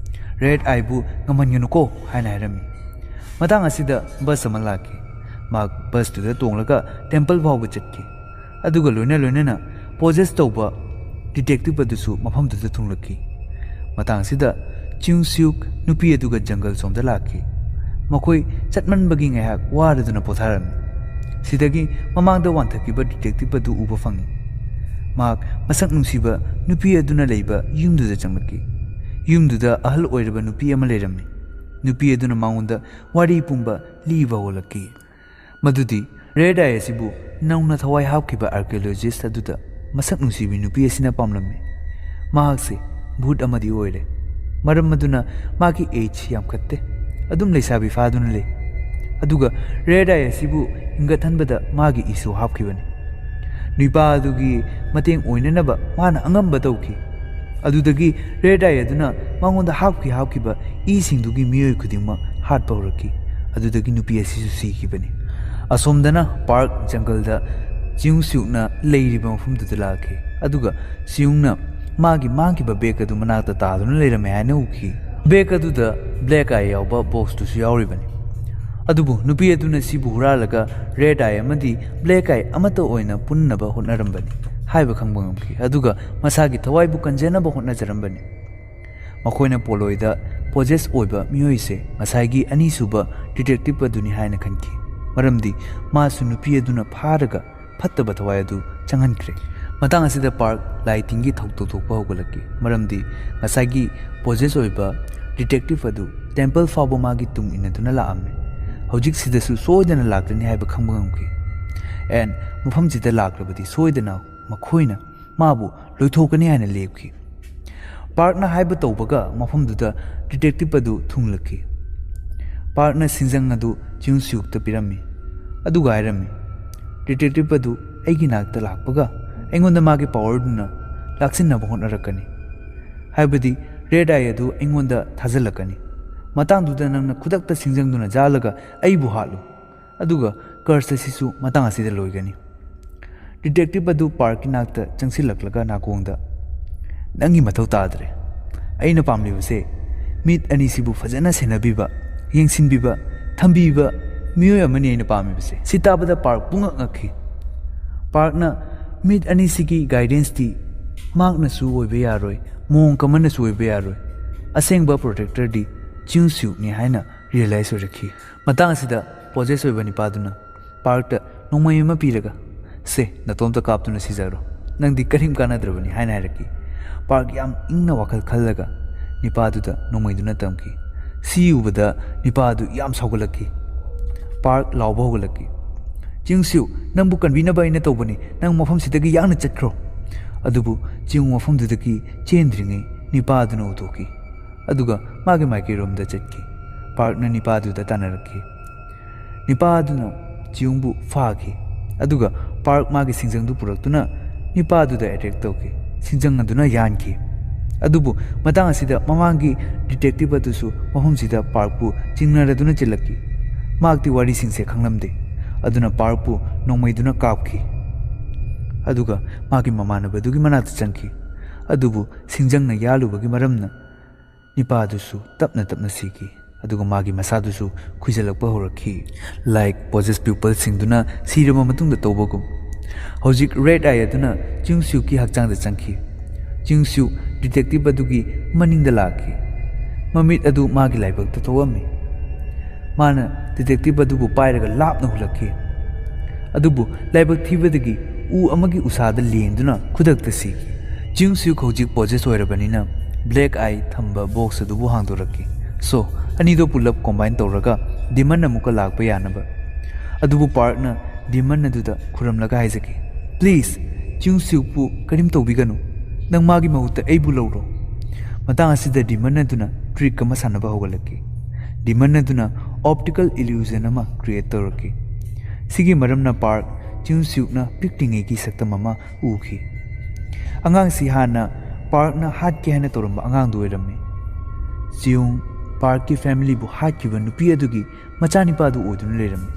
ꯔꯦꯗ ꯑꯥꯏꯕꯨ ꯉꯝꯍꯟꯒꯅꯨꯀꯣ" ꯍꯥꯏꯅ ꯍꯥꯏꯔꯝꯃꯤ꯫ ꯃꯇꯥꯡ ꯑꯁꯤꯗ ꯕꯁ ꯑꯃ ꯂꯥꯛꯈꯤ꯫ ꯃꯍꯥꯛ ꯕꯁꯇꯨꯗ ꯇꯣꯡꯂꯒ ꯇꯦꯝꯄꯜ ꯐꯥꯎꯕ ꯆꯠꯈꯤ꯫ ꯑꯗꯨꯒ ꯂꯣꯏꯅ ꯂꯣꯏꯅꯅ ꯄꯣꯖꯦꯁ ꯇꯧꯕ ꯗꯤꯇꯦꯛꯇꯤꯚ ꯑꯗꯨꯁꯨ ꯃꯐꯝꯗꯨꯗ ꯊꯨꯡꯂꯛꯈꯤ꯫ ꯃꯇꯥꯡ ꯑꯁꯤꯗ ꯆꯤꯌꯨꯡ ꯁꯤꯌꯨꯛ ꯅꯨꯄꯤ ꯑꯗꯨꯒ ꯖꯪꯒꯜ ꯁꯣꯝꯗ ꯂꯥꯛꯈꯤ꯫ ꯃꯈꯣꯏ ꯆꯠꯃꯟꯕꯒꯤ ꯉꯥꯏꯍꯥꯛ ꯋꯥꯔꯗꯨꯅ ꯄꯣꯊꯥꯔꯝꯃꯤ꯫ ꯁꯤꯗꯒꯤ ꯃꯃꯥꯡꯗ ꯋꯥꯟꯊꯈꯤꯕ ꯗꯤꯇꯦꯛꯇꯤꯚ ꯑꯗꯨ ꯎꯕ ꯐꯪꯉꯤ꯫ ꯃꯍꯥꯛ ꯃꯁꯛ ꯅꯨꯡꯁꯤꯕ ꯅꯨꯄꯤ ꯑꯗꯨꯅ ꯂꯩꯕ ꯌꯨꯝꯗꯨꯗ ꯆꯪꯂꯛꯈꯤ꯫ ꯌꯨꯝꯗꯨꯗ ꯑꯍꯜ ꯑꯣꯏꯔꯕ ꯅꯨꯄꯤ ꯑꯃ ꯂꯩꯔꯝꯃꯤ꯫ ꯅꯨꯄꯤ ꯑꯗꯨꯅ ꯃꯉꯣꯟꯗ ꯋꯥꯔꯤ ꯄꯨꯝꯕ ꯂꯤꯕ ꯍꯧꯔꯛꯈꯤ꯫ ꯃꯗꯨꯗꯤ ꯔꯦꯗ ꯑꯥꯏ ꯑꯁꯤꯕꯨ ꯅꯧꯅ ꯊꯋꯥꯏ ꯍꯥꯞꯈꯤꯕ ꯑꯥꯔꯀꯤꯑꯣꯂꯣꯖꯤꯁ ꯑꯗꯨꯗ ꯃꯁꯛ ꯅꯨꯡꯁꯤꯕꯤ ꯅꯨꯄꯤ ꯑꯁꯤꯅ ꯄꯥꯝꯂꯝꯃꯤ꯫ ꯃꯍꯥꯛꯁꯦ ꯚꯨꯠ ꯑꯃꯗꯤ ꯑꯣꯏꯔꯦ꯫ ꯃꯔꯝ ꯑꯗꯨꯅ ꯃꯥꯒꯤ ꯑꯦꯖ ꯌꯥꯝꯈꯠꯇꯦ꯫ ꯑꯗꯨꯝ ꯂꯩꯁꯥꯕꯤ ꯐꯥꯗꯨꯅ ꯂꯩ꯫ ꯑꯗꯨꯒ ꯔꯦꯗ ꯑꯥꯏ ꯑꯁꯤꯕꯨ ꯍꯤꯡꯒꯠꯍꯟꯕꯗ ꯃꯥꯒꯤ ꯏꯁꯨ ꯍꯥꯞꯈꯤꯕꯅꯤ꯫ ꯅꯨꯄꯥ ꯑꯗꯨꯒꯤ ꯃꯇꯦꯡ ꯑꯣꯏꯅꯅꯕ ꯃꯥꯅ ꯑꯉꯝꯕ ꯇꯧꯈꯤ꯫ ꯑꯗꯨꯗꯒꯤ ꯔꯦꯗ ꯑꯥꯏ ꯑꯗꯨꯅ ꯃꯉꯣꯟꯗ ꯍꯥꯞꯈꯤ ꯍꯥꯞꯈꯤꯕ ꯏꯁꯤꯡꯗꯨꯒꯤ ꯃꯤꯑꯣꯏ ꯈꯨꯗꯤꯡꯃꯛ ꯍꯥꯠꯄ ꯍꯧꯔꯛꯈꯤ꯫ ꯑꯗꯨꯗꯒꯤ ꯅꯨꯄꯤ ꯑꯁꯤꯁꯨ ꯁꯤꯈꯤꯕꯅꯤ꯫ ꯑꯁꯣꯝꯗꯅ ꯄꯥꯔꯛ ꯖꯪꯒꯜꯗ ꯆꯤꯌꯨꯡ ꯁꯤꯌꯨꯛꯅ ꯂꯩꯔꯤꯕ ꯃꯐꯝꯗꯨꯗ ꯂꯥꯛꯈꯤ꯫ ꯑꯗꯨꯒ ꯆꯤꯌꯨꯡꯅ ꯃꯥꯒꯤ ꯃꯥꯡꯈꯤꯕ ꯕꯦꯒ ꯑꯗꯨ ꯃꯅꯥꯛꯇ ꯇꯥꯗꯨꯅ ꯂꯩꯔꯝꯃꯦ ꯍꯥꯏꯅ ꯎꯈꯤ꯫ ꯕꯦꯒ ꯑꯗꯨꯗ ꯕ꯭ꯂꯦꯛ ꯑꯥꯏ ꯌꯥꯎꯕ ꯕꯣꯛꯁꯇꯨꯁꯨ ꯌꯥꯎꯔꯤꯕꯅꯤ꯫ ꯑꯗꯨꯕꯨ ꯅꯨꯄꯤ ꯑꯗꯨꯅ ꯁꯤꯕꯨ ꯍꯨꯔꯥꯜꯂꯒ ꯔꯦꯗ ꯑꯥꯏ ꯑꯃꯗꯤ ꯕ꯭ꯂꯦꯛ ꯑꯥꯏ ꯑꯃꯠꯇ ꯑꯣꯏꯅ ꯄꯨꯟꯅꯕ ꯍꯣꯠꯅꯔꯝꯕꯅꯤ ꯍꯥꯏꯕ ꯈꯪꯕ ꯉꯝꯈꯤ꯫ ꯑꯗꯨꯒ ꯃꯁꯥꯒꯤ ꯊꯋꯥꯏꯕꯨ ꯀꯟꯖꯅꯕ ꯍꯣꯠꯅꯖꯔꯝꯕꯅꯤ꯫ ꯃꯈꯣꯏꯅ ꯄꯣꯂꯣꯏꯗ ꯄꯣꯖꯦꯁ ꯑꯣꯏꯕ ꯃꯤꯑꯣꯏꯁꯦ ꯉꯁꯥꯏꯒꯤ ꯑꯅꯤꯁꯨꯕ ꯗꯤꯇꯦꯛꯇꯤꯚ ꯑꯗꯨꯅꯤ ꯍꯥꯏꯅ ꯈꯟꯈꯤ, ꯃꯔꯝꯗꯤ ꯃꯥꯁꯨ ꯅꯨꯄꯤ ꯑꯗꯨꯅ ꯐꯥꯔꯒ ꯐꯠꯇꯕ ꯊꯋꯥꯏ ꯑꯗꯨ ꯆꯪꯍꯟꯈ꯭ꯔꯦ꯫ ꯃꯇꯥꯡ ꯑꯁꯤꯗ ꯄꯥꯔꯛ ꯂꯥꯏ ꯇꯤꯟꯒꯤ ꯊꯧꯗꯣꯛ ꯊꯣꯛꯄ ꯍꯧꯒꯠꯂꯛꯈꯤ, ꯃꯔꯝꯗꯤ ꯉꯁꯥꯏꯒꯤ ꯄꯣꯖꯦꯁ ꯑꯣꯏꯕ ꯗꯤꯇꯦꯛꯇꯤꯚ ꯑꯗꯨ ꯇꯦꯝꯄꯜ ꯐꯥꯎꯕ ꯃꯥꯒꯤ ꯇꯨꯡ ꯏꯟꯅꯗꯨꯅ ꯂꯥꯛꯑꯝꯃꯦ꯫ ꯍꯧꯖꯤꯛꯁꯤꯗꯁꯨ ꯁꯣꯏꯗꯅ ꯂꯥꯛꯀꯅꯤ ꯍꯥꯏꯕ ꯈꯪꯕ ꯉꯝꯈꯤ꯫ ꯑꯦꯟ ꯃꯐꯝꯁꯤꯗ ꯂꯥꯛꯂꯕꯗꯤ ꯁꯣꯏꯗꯅ ꯃꯈꯣꯏꯅ ꯃꯥꯕꯨ ꯂꯣꯏꯊꯣꯛꯀꯅꯤ ꯍꯥꯏꯅ ꯂꯦꯞꯈꯤ꯫ ꯄꯥꯔꯛꯅ ꯍꯥꯏꯕ ꯇꯧꯕꯒ ꯃꯐꯝꯗꯨꯗ ꯗꯤꯇꯦꯛꯇꯤꯚ ꯑꯗꯨ ꯊꯨꯡꯂꯛꯈꯤ꯫ ꯄꯥꯔꯛꯅ ꯁꯤꯡꯖꯪ ꯑꯗꯨ ꯆꯤꯌꯨꯡ ꯁꯤꯌꯨꯛꯇ ꯄꯤꯔꯝꯃꯤ, ꯑꯗꯨꯒ ꯍꯥꯏꯔꯝꯃꯤ, "ꯗꯤꯇꯦꯛꯇꯤꯚ ꯑꯗꯨ ꯑꯩꯒꯤ ꯅꯥꯛꯇ ꯂꯥꯛꯄꯒ ꯑꯩꯉꯣꯟꯗ ꯃꯥꯒꯤ ꯄꯥꯋꯔꯗꯨꯅ ꯂꯥꯛꯁꯤꯟꯅꯕ ꯍꯣꯠꯅꯔꯛꯀꯅꯤ, ꯍꯥꯏꯕꯗꯤ ꯔꯦꯗ ꯑꯥꯏ ꯑꯗꯨ ꯑꯩꯉꯣꯟꯗ ꯊꯥꯖꯤꯜꯂꯛꯀꯅꯤ꯫ ꯃꯇꯥꯡꯗꯨꯗ ꯅꯪꯅ ꯈꯨꯗꯛꯇ ꯁꯤꯡꯖꯪꯗꯨꯅ ꯖꯥꯜꯂꯒ ꯑꯩꯕꯨ ꯍꯥꯠꯂꯨ, ꯑꯗꯨꯒ ꯀꯔꯁ ꯑꯁꯤꯁꯨ ꯃꯇꯥꯡ ꯑꯁꯤꯗ ꯂꯣꯏꯒꯅꯤ"꯫ ꯗꯤꯇꯦꯛꯇꯤꯚ ꯑꯗꯨ ꯄꯥꯔꯛꯀꯤ ꯅꯥꯛꯇ ꯆꯪꯁꯤꯜꯂꯛꯂꯒ ꯅꯥꯀꯣꯡꯗ, "ꯅꯪꯒꯤ ꯃꯊꯧ ꯇꯥꯗ꯭ꯔꯦ꯫ ꯑꯩꯅ ꯄꯥꯝꯂꯤꯕꯁꯦ ꯃꯤꯠ ꯑꯅꯤꯁꯤꯕꯨ ꯐꯖꯅ ꯁꯦꯟꯅꯕꯤꯕ, ꯌꯦꯡꯁꯤꯟꯕꯤꯕ, ꯊꯝꯕꯤꯕ ꯃꯤꯑꯣꯏ ꯑꯃꯅꯤ ꯑꯩꯅ ꯄꯥꯝꯃꯤꯕꯁꯦ"꯫ ꯁꯤ ꯇꯥꯕꯗ ꯄꯥꯔꯛ ꯄꯨꯡꯉꯛ ꯉꯛꯈꯤ꯫ ꯄꯥꯔꯛꯅ ꯃꯤꯠ ꯑꯅꯤꯁꯤꯒꯤ ꯒꯥꯏꯗꯦꯟꯁꯇꯤ ꯃꯍꯥꯛꯅꯁꯨ ꯑꯣꯏꯕ ꯌꯥꯔꯣꯏ, ꯃꯣꯡ ꯀꯃꯟꯅꯁꯨ ꯑꯣꯏꯕ ꯌꯥꯔꯣꯏ꯫ ꯑꯁꯦꯡꯕ ꯄ꯭ꯔꯣꯇꯦꯛꯇꯔꯗꯤ ꯆꯤꯌꯨꯡ ꯁꯤꯌꯨꯛꯅꯤ ꯍꯥꯏꯅ ꯔꯤꯌꯦꯂꯥꯏꯁ ꯑꯣꯏꯔꯛꯈꯤ꯫ ꯃꯇꯥꯡ ꯑꯁꯤꯗ ꯄꯣꯖꯦꯁ ꯑꯣꯏꯕ ꯅꯤꯄꯥꯗꯨꯅ ꯄꯥꯔꯛꯇ ꯅꯣꯡꯃꯩ ꯑꯃ ꯄꯤꯔꯒ, "ꯁꯦ, ꯅꯇꯣꯝꯇ ꯀꯥꯞꯇꯨꯅ ꯁꯤꯖꯔꯣ꯫ ꯅꯪꯗꯤ ꯀꯔꯤꯝ ꯀꯥꯟꯅꯗ꯭ꯔꯕꯅꯤ" ꯍꯥꯏꯅ ꯍꯥꯏꯔꯛꯈꯤ꯫ ꯄꯥꯔꯛ ꯌꯥꯝ ꯏꯪꯅ ꯋꯥꯈꯜ ꯈꯜꯂꯒ ꯅꯤꯄꯥꯗꯨꯗ ꯅꯣꯡꯃꯩꯗꯨꯅ ꯇꯝꯈꯤ꯫ ꯁꯤ ꯎꯕꯗ ꯅꯤꯄꯥ ꯑꯗꯨ ꯌꯥꯝ ꯁꯥꯎꯒꯠꯂꯛꯈꯤ꯫ ꯄꯥꯔꯛ ꯂꯥꯎꯕ ꯍꯧꯒꯠꯂꯛꯈꯤ꯫ "ꯆꯤꯡꯁꯤꯎ, ꯅꯪꯕꯨ ꯀꯟꯕꯤꯅꯕ ꯑꯩꯅ ꯇꯧꯕꯅꯤ, ꯅꯪ ꯃꯐꯝꯁꯤꯗꯒꯤ ꯌꯥꯡꯅ ꯆꯠꯈ꯭ꯔꯣ"꯫ ꯑꯗꯨꯕꯨ ꯆꯤꯡ ꯃꯐꯝꯗꯨꯗꯒꯤ ꯆꯦꯟꯗ꯭ꯔꯤꯉꯩ ꯅꯤꯄꯥ ꯑꯗꯨꯅ ꯎꯊꯣꯛꯈꯤ꯫ ꯑꯗꯨꯒ ꯃꯥꯒꯤ ꯃꯥꯏꯀꯩꯔꯣꯝꯗ ꯆꯠꯈꯤ꯫ ꯄꯥꯔꯛꯅ ꯅꯤꯄꯥ ꯑꯗꯨꯗ ꯇꯥꯟꯅꯔꯛꯈꯤ꯫ ꯅꯤꯄꯥ ꯑꯗꯨꯅ ꯆꯤꯌꯨꯡꯕꯨ ꯐꯥꯈꯤ꯫ ꯑꯗꯨꯒ ꯄꯥꯔꯛ ꯃꯥꯒꯤ ꯁꯤꯡꯖꯪꯗꯨ ꯄꯨꯔꯛꯇꯨꯅ ꯅꯤꯄꯥ ꯑꯗꯨꯗ ꯑꯦꯇꯦꯛ ꯇꯧꯈꯤ꯫ ꯁꯤꯡꯖꯪ ꯑꯗꯨꯅ ꯌꯥꯟꯈꯤ꯫ ꯑꯗꯨꯕꯨ ꯃꯇꯥꯡ ꯑꯁꯤꯗ ꯃꯃꯥꯡꯒꯤ ꯗꯤꯇꯦꯛꯇꯤꯚ ꯑꯗꯨꯁꯨ ꯃꯐꯝꯁꯤꯗ ꯄꯥꯔꯛꯄꯨ ꯆꯤꯡꯅꯔꯗꯨꯅ ꯆꯦꯜꯂꯛꯈꯤ꯫ ꯃꯍꯥꯛꯇꯤ ꯋꯥꯔꯤꯁꯤꯡꯁꯦ ꯈꯪꯂꯝꯗꯦ꯫ ꯑꯗꯨꯅ ꯄꯥꯔꯛꯄꯨ ꯅꯣꯡꯃꯩꯗꯨꯅ ꯀꯥꯞꯈꯤ꯫ ꯑꯗꯨꯒ ꯃꯥꯒꯤ ꯃꯃꯥꯟꯅꯕꯗꯨꯒꯤ ꯃꯅꯥꯛꯇ ꯆꯪꯈꯤ꯫ ꯑꯗꯨꯕꯨ ꯁꯤꯡꯖꯪꯅ ꯌꯥꯜꯂꯨꯕꯒꯤ ꯃꯔꯝꯅ ꯅꯤꯄꯥ ꯑꯗꯨꯁꯨ ꯇꯞꯅ ꯇꯞꯅ ꯁꯤꯈꯤ꯫ ꯑꯗꯨꯒ ꯃꯥꯒꯤ ꯃꯁꯥꯗꯨꯁꯨ ꯈꯨꯏꯖꯜꯂꯛꯄ ꯍꯧꯔꯛꯈꯤ꯫ ꯂꯥꯏꯛ ꯄꯣꯖꯦꯁ ꯄꯤꯄꯜꯁꯤꯡꯗꯨꯅ ꯁꯤꯔꯕ ꯃꯇꯨꯡꯗ ꯇꯧꯕꯒꯨꯝ꯫ ꯍꯧꯖꯤꯛ ꯔꯦꯗ ꯑꯥꯏ ꯑꯗꯨꯅ ꯆꯤꯡꯁꯤꯎꯀꯤ ꯍꯛꯆꯥꯡꯗ ꯆꯪꯈꯤ꯫ ꯆꯤꯡꯁꯤꯎ ꯗꯤꯇꯦꯛꯇꯤꯚ ꯑꯗꯨꯒꯤ ꯃꯅꯤꯡꯗ ꯂꯥꯛꯈꯤ꯫ ꯃꯃꯤꯠ ꯑꯗꯨ ꯃꯥꯒꯤ ꯂꯥꯏꯕꯛꯇ ꯊꯣꯛꯑꯝꯃꯤ꯫ ꯃꯥꯅ ꯗꯤꯇꯦꯛꯇꯤꯚ ꯑꯗꯨꯕꯨ ꯄꯥꯏꯔꯒ ꯂꯥꯞꯅ ꯍꯨꯜꯂꯛꯈꯤ꯫ ꯑꯗꯨꯕꯨ ꯂꯥꯏꯕꯛ ꯊꯤꯕꯗꯒꯤ ꯎ ꯑꯃꯒꯤ ꯎꯁꯥꯗ ꯂꯦꯡꯗꯨꯅ ꯈꯨꯗꯛꯇ ꯁꯤꯈꯤ꯫ ꯆꯤꯡꯁꯤꯎ ꯍꯧꯖꯤꯛ ꯄꯣꯖꯦꯁ ꯑꯣꯏꯔꯕꯅꯤꯅ ꯕ꯭ꯂꯦꯛ ꯑꯥꯏ ꯊꯝꯕ ꯕꯣꯛꯁ ꯑꯗꯨꯕꯨ ꯍꯥꯡꯗꯣꯔꯛꯈꯤ꯫ ꯁꯣ ꯑꯅꯤꯗꯣ ꯄꯨꯂꯞ ꯀꯣꯝꯕꯥꯏꯟ ꯇꯧꯔꯒ ꯗꯤꯃꯟ ꯑꯃꯨꯛꯀ ꯂꯥꯛꯄ ꯌꯥꯅꯕ꯫ ꯑꯗꯨꯕꯨ ꯄꯥꯔꯛꯅ ꯗꯤꯃꯟ ꯑꯗꯨꯗ ꯈꯨꯔꯝꯂꯒ ꯍꯥꯏꯖꯈꯤ, "ꯄ꯭ꯂꯤꯖ, ꯆꯤꯡꯁꯤꯎꯄꯨ ꯀꯔꯤꯝ ꯇꯧꯕꯤꯒꯅꯨ꯫ ꯅꯪ ꯃꯥꯒꯤ ꯃꯍꯨꯠꯇ ꯑꯩꯕꯨ ꯂꯧꯔꯣ"꯫ ꯃꯇꯥꯡ ꯑꯁꯤꯗ ꯗꯤꯃꯟ ꯑꯗꯨꯅ ꯇ꯭ꯔꯤꯛ ꯑꯃ ꯁꯥꯟꯅꯕ ꯍꯧꯒꯠꯂꯛꯈꯤ꯫ ꯗꯤꯃꯟ ꯑꯗꯨꯅ ꯑꯣꯞꯇꯤꯀꯦꯜ ꯏꯂ꯭ꯌꯨꯖꯟ ꯑꯃ ꯀ꯭ꯔꯤꯌꯦꯠ ꯇꯧꯔꯛꯈꯤ꯫ ꯁꯤꯒꯤ ꯃꯔꯝꯅ ꯄꯥꯔꯛ ꯆꯤꯡꯁꯤꯎꯛꯅ ꯄꯤꯛꯂꯤꯉꯩꯒꯤ ꯁꯛꯇꯝ ꯑꯃ ꯎꯈꯤ꯫ ꯑꯉꯥꯡꯁꯤ ꯍꯥꯟꯅ ꯄꯥꯔꯛꯅ ꯍꯥꯠꯀꯦ ꯍꯥꯏꯅ ꯇꯧꯔꯝꯕ ꯑꯉꯥꯡꯗꯨ ꯑꯣꯏꯔꯝꯃꯤ꯫ ꯆꯤꯌꯨꯡ ꯄꯥꯔꯛꯀꯤ ꯐꯦꯃꯤꯂꯤꯕꯨ ꯍꯥꯠꯈꯤꯕ ꯅꯨꯄꯤ ꯑꯗꯨꯒꯤ ꯃꯆꯥꯅꯤꯄꯥꯗꯨ ꯑꯣꯏꯗꯨꯅ ꯂꯩꯔꯝꯃꯤ꯫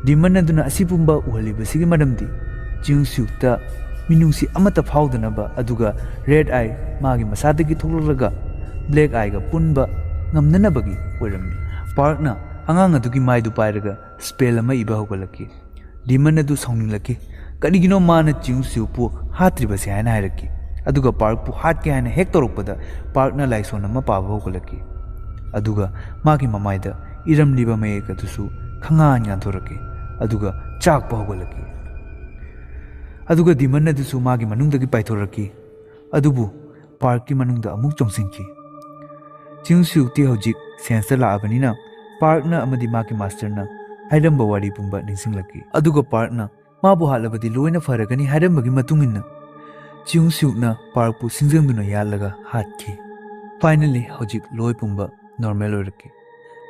ꯗꯤꯃꯟ ꯑꯗꯨꯅ ꯑꯁꯤ ꯄꯨꯝꯕ ꯎꯍꯜꯂꯤꯕꯁꯤꯒꯤ ꯃꯔꯝꯗꯤ ꯆꯤꯌꯨꯡ ꯁꯤꯌꯨꯛꯇ ꯃꯤꯅꯨꯡꯁꯤ ꯑꯃꯠꯇ ꯐꯥꯎꯗꯅꯕ, ꯑꯗꯨꯒ ꯔꯦꯗ ꯑꯥꯏ ꯃꯥꯒꯤ ꯃꯁꯥꯗꯒꯤ ꯊꯣꯛꯂꯛꯂꯒ ꯕ꯭ꯂꯦꯛ ꯑꯥꯏꯒ ꯄꯨꯟꯕ ꯉꯝꯅꯅꯕꯒꯤ ꯑꯣꯏꯔꯝꯃꯤ꯫ ꯄꯥꯔꯛꯅ ꯑꯉꯥꯡ ꯑꯗꯨꯒꯤ ꯃꯥꯏꯗꯨ ꯄꯥꯏꯔꯒ ꯁ꯭ꯄꯦꯜ ꯑꯃ ꯏꯕ ꯍꯧꯒꯠꯂꯛꯈꯤ꯫ ꯗꯤꯃꯟ ꯑꯗꯨ ꯁꯥꯎꯅꯤꯡꯂꯛꯈꯤ꯫ ꯀꯔꯤꯒꯤꯅꯣ ꯃꯥꯅ ꯆꯤꯌꯨꯡ ꯁꯤꯌꯨꯛꯄꯨ ꯍꯥꯠꯇ꯭ꯔꯤꯕꯁꯦ ꯍꯥꯏꯅ ꯍꯥꯏꯔꯛꯈꯤ꯫ ꯑꯗꯨꯒ ꯄꯥꯔꯛꯄꯨ ꯍꯥꯠꯀꯦ ꯍꯥꯏꯅ ꯍꯦꯛ ꯇꯧꯔꯛꯄꯗ ꯄꯥꯔꯛꯅ ꯂꯥꯏꯁꯣꯟ ꯑꯃ ꯄꯥꯕ ꯍꯧꯒꯠꯂꯛꯈꯤ꯫ ꯑꯗꯨꯒ ꯃꯥꯒꯤ ꯃꯃꯥꯏꯗ ꯏꯔꯝꯂꯤꯕ ꯃꯌꯦꯛ ꯑꯗꯨꯁꯨ ꯈꯪꯉꯥꯟ ꯉꯥꯟꯊꯣꯔꯛꯈꯤ꯫ ꯑꯗꯨꯒ ꯆꯥꯛꯄ ꯍꯧꯒꯠꯂꯛꯈꯤ꯫ ꯑꯗꯨꯒ ꯗꯤꯃꯟ ꯑꯗꯨꯁꯨ ꯃꯥꯒꯤ ꯃꯅꯨꯡꯗꯒꯤ ꯄꯥꯏꯊꯣꯔꯛꯈꯤ꯫ ꯑꯗꯨꯕꯨ ꯄꯥꯔꯛꯀꯤ ꯃꯅꯨꯡꯗ ꯑꯃꯨꯛ ꯆꯣꯡꯁꯤꯟꯈꯤ꯫ ꯆꯤꯌꯨꯡ ꯁꯤꯌꯨꯛꯇꯤ ꯍꯧꯖꯤꯛ ꯁꯦꯟꯁꯇ ꯂꯥꯛꯑꯕꯅꯤꯅ ꯄꯥꯔꯛꯅ ꯑꯃꯗꯤ ꯃꯥꯒꯤ ꯃꯥꯁꯇꯔꯅ ꯍꯥꯏꯔꯝꯕ ꯋꯥꯔꯤ ꯄꯨꯝꯕ ꯅꯤꯡꯁꯤꯡꯂꯛꯈꯤ꯫ ꯑꯗꯨꯒ ꯄꯥꯔꯛꯅ ꯃꯥꯕꯨ ꯍꯥꯠꯂꯕꯗꯤ ꯂꯣꯏꯅ ꯐꯔꯒꯅꯤ ꯍꯥꯏꯔꯝꯕꯒꯤ ꯃꯇꯨꯡ ꯏꯟꯅ ꯆꯤꯌꯨꯡ ꯁꯤꯌꯨꯛꯅ ꯄꯥꯔꯛꯄꯨ ꯁꯤꯡꯖꯪꯗꯨꯅ ꯌꯥꯜꯂꯒ ꯍꯥꯠꯈꯤ꯫ Finally, ꯍꯧꯖꯤꯛ ꯂꯣꯏ ꯄꯨꯝꯕ ꯅꯣꯔꯃꯦꯜ ꯑꯣꯏꯔꯛꯈꯤ꯫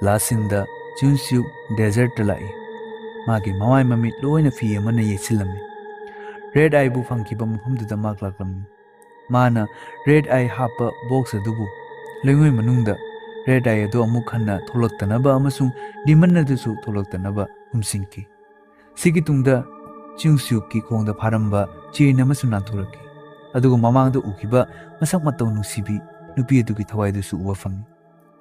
ꯂꯥꯁ ꯁꯤꯟꯗ ꯆꯤꯌꯨꯡ ꯁꯤꯌꯨꯛ ꯗꯦꯖꯔꯠꯇ ꯂꯥꯛꯏ꯫ ꯃꯥꯒꯤ ꯃꯃꯥꯏ ꯃꯃꯤꯠ ꯂꯣꯏꯅ ꯐꯤ ꯑꯃꯅ ꯌꯦꯠꯁꯤꯜꯂꯝꯃꯤ꯫ ꯔꯦꯗ ꯑꯥꯏꯕꯨ ꯐꯪꯈꯤꯕ ꯃꯐꯝꯗꯨꯗ ꯃꯍꯥꯛ ꯂꯥꯛꯂꯝꯃꯤ꯫ ꯃꯥꯅ ꯔꯦꯗ ꯑꯥꯏ ꯍꯥꯞꯄ ꯕꯣꯛꯁ ꯑꯗꯨꯕꯨ ꯂꯩꯉꯣꯏ ꯃꯅꯨꯡꯗ ꯔꯦꯗ ꯑꯥꯏ ꯑꯗꯨ ꯑꯃꯨꯛ ꯍꯟꯅ ꯊꯣꯛꯂꯛꯇꯅꯕ ꯑꯃꯁꯨꯡ ꯗꯤꯃꯟ ꯑꯗꯨꯁꯨ ꯊꯣꯛꯂꯛꯇꯅꯕ ꯍꯨꯝꯁꯤꯟꯈꯤ꯫ ꯁꯤꯒꯤ ꯇꯨꯡꯗ ꯆꯤꯌꯨꯡ ꯁꯤꯌꯨꯛꯀꯤ ꯈꯣꯡꯗ ꯐꯥꯔꯝꯕ ꯆꯦꯟ ꯑꯃꯁꯨ ꯅꯥꯟꯊꯣꯔꯛꯈꯤ꯫ ꯑꯗꯨꯒ ꯃꯃꯥꯡꯗ ꯎꯈꯤꯕ ꯃꯁꯛ ꯃꯇꯧ ꯅꯨꯡꯁꯤꯕꯤ ꯅꯨꯄꯤ ꯑꯗꯨꯒꯤ ꯊꯋꯥꯏꯗꯨꯁꯨ ꯎꯕ ꯐꯪꯉꯤ꯫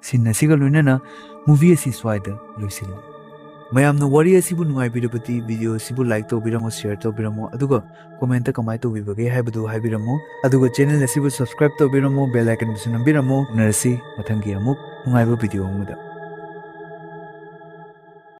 ꯁꯤꯟ ꯑꯁꯤꯒ ꯂꯣꯏꯅꯅ ꯃꯨꯚꯤ ꯑꯁꯤ ꯁ꯭ꯋꯥꯏꯗ ꯂꯣꯏꯁꯤꯜꯂꯤ꯫ ꯃꯌꯥꯝꯅ ꯋꯥꯔꯤ ꯑꯁꯤꯕꯨ ꯅꯨꯡꯉꯥꯏꯕꯤꯔꯕꯗꯤ ꯚꯤꯗꯤꯑꯣ ꯑꯁꯤꯕꯨ ꯂꯥꯏꯛ ꯇꯧꯕꯤꯔꯝꯃꯣ, ꯁꯤꯌꯔ ꯇꯧꯕꯤꯔꯝꯃꯣ, ꯑꯗꯨꯒ ꯀꯣꯃꯦꯟꯇ ꯀꯃꯥꯏꯅ ꯇꯧꯕꯤꯕꯒꯦ ꯍꯥꯏꯕꯗꯨ ꯍꯥꯏꯕꯤꯔꯝꯃꯣ꯫ ꯑꯗꯨꯒ ꯆꯦꯅꯦꯜ ꯑꯁꯤꯕꯨ ꯁꯕꯁꯀ꯭ꯔꯥꯏꯕ ꯇꯧꯕꯤꯔꯝꯃꯣ, ꯕꯦꯜ ꯑꯥꯏꯀꯟꯕꯨꯁꯨ ꯅꯝꯕꯤꯔꯝꯃꯣ꯫ ꯎꯅꯔꯁꯤ ꯃꯊꯪꯒꯤ ꯑꯃꯨꯛ ꯅꯨꯡꯉꯥꯏꯕ ꯚꯤꯗꯤꯑꯣ ꯑꯃꯗ꯫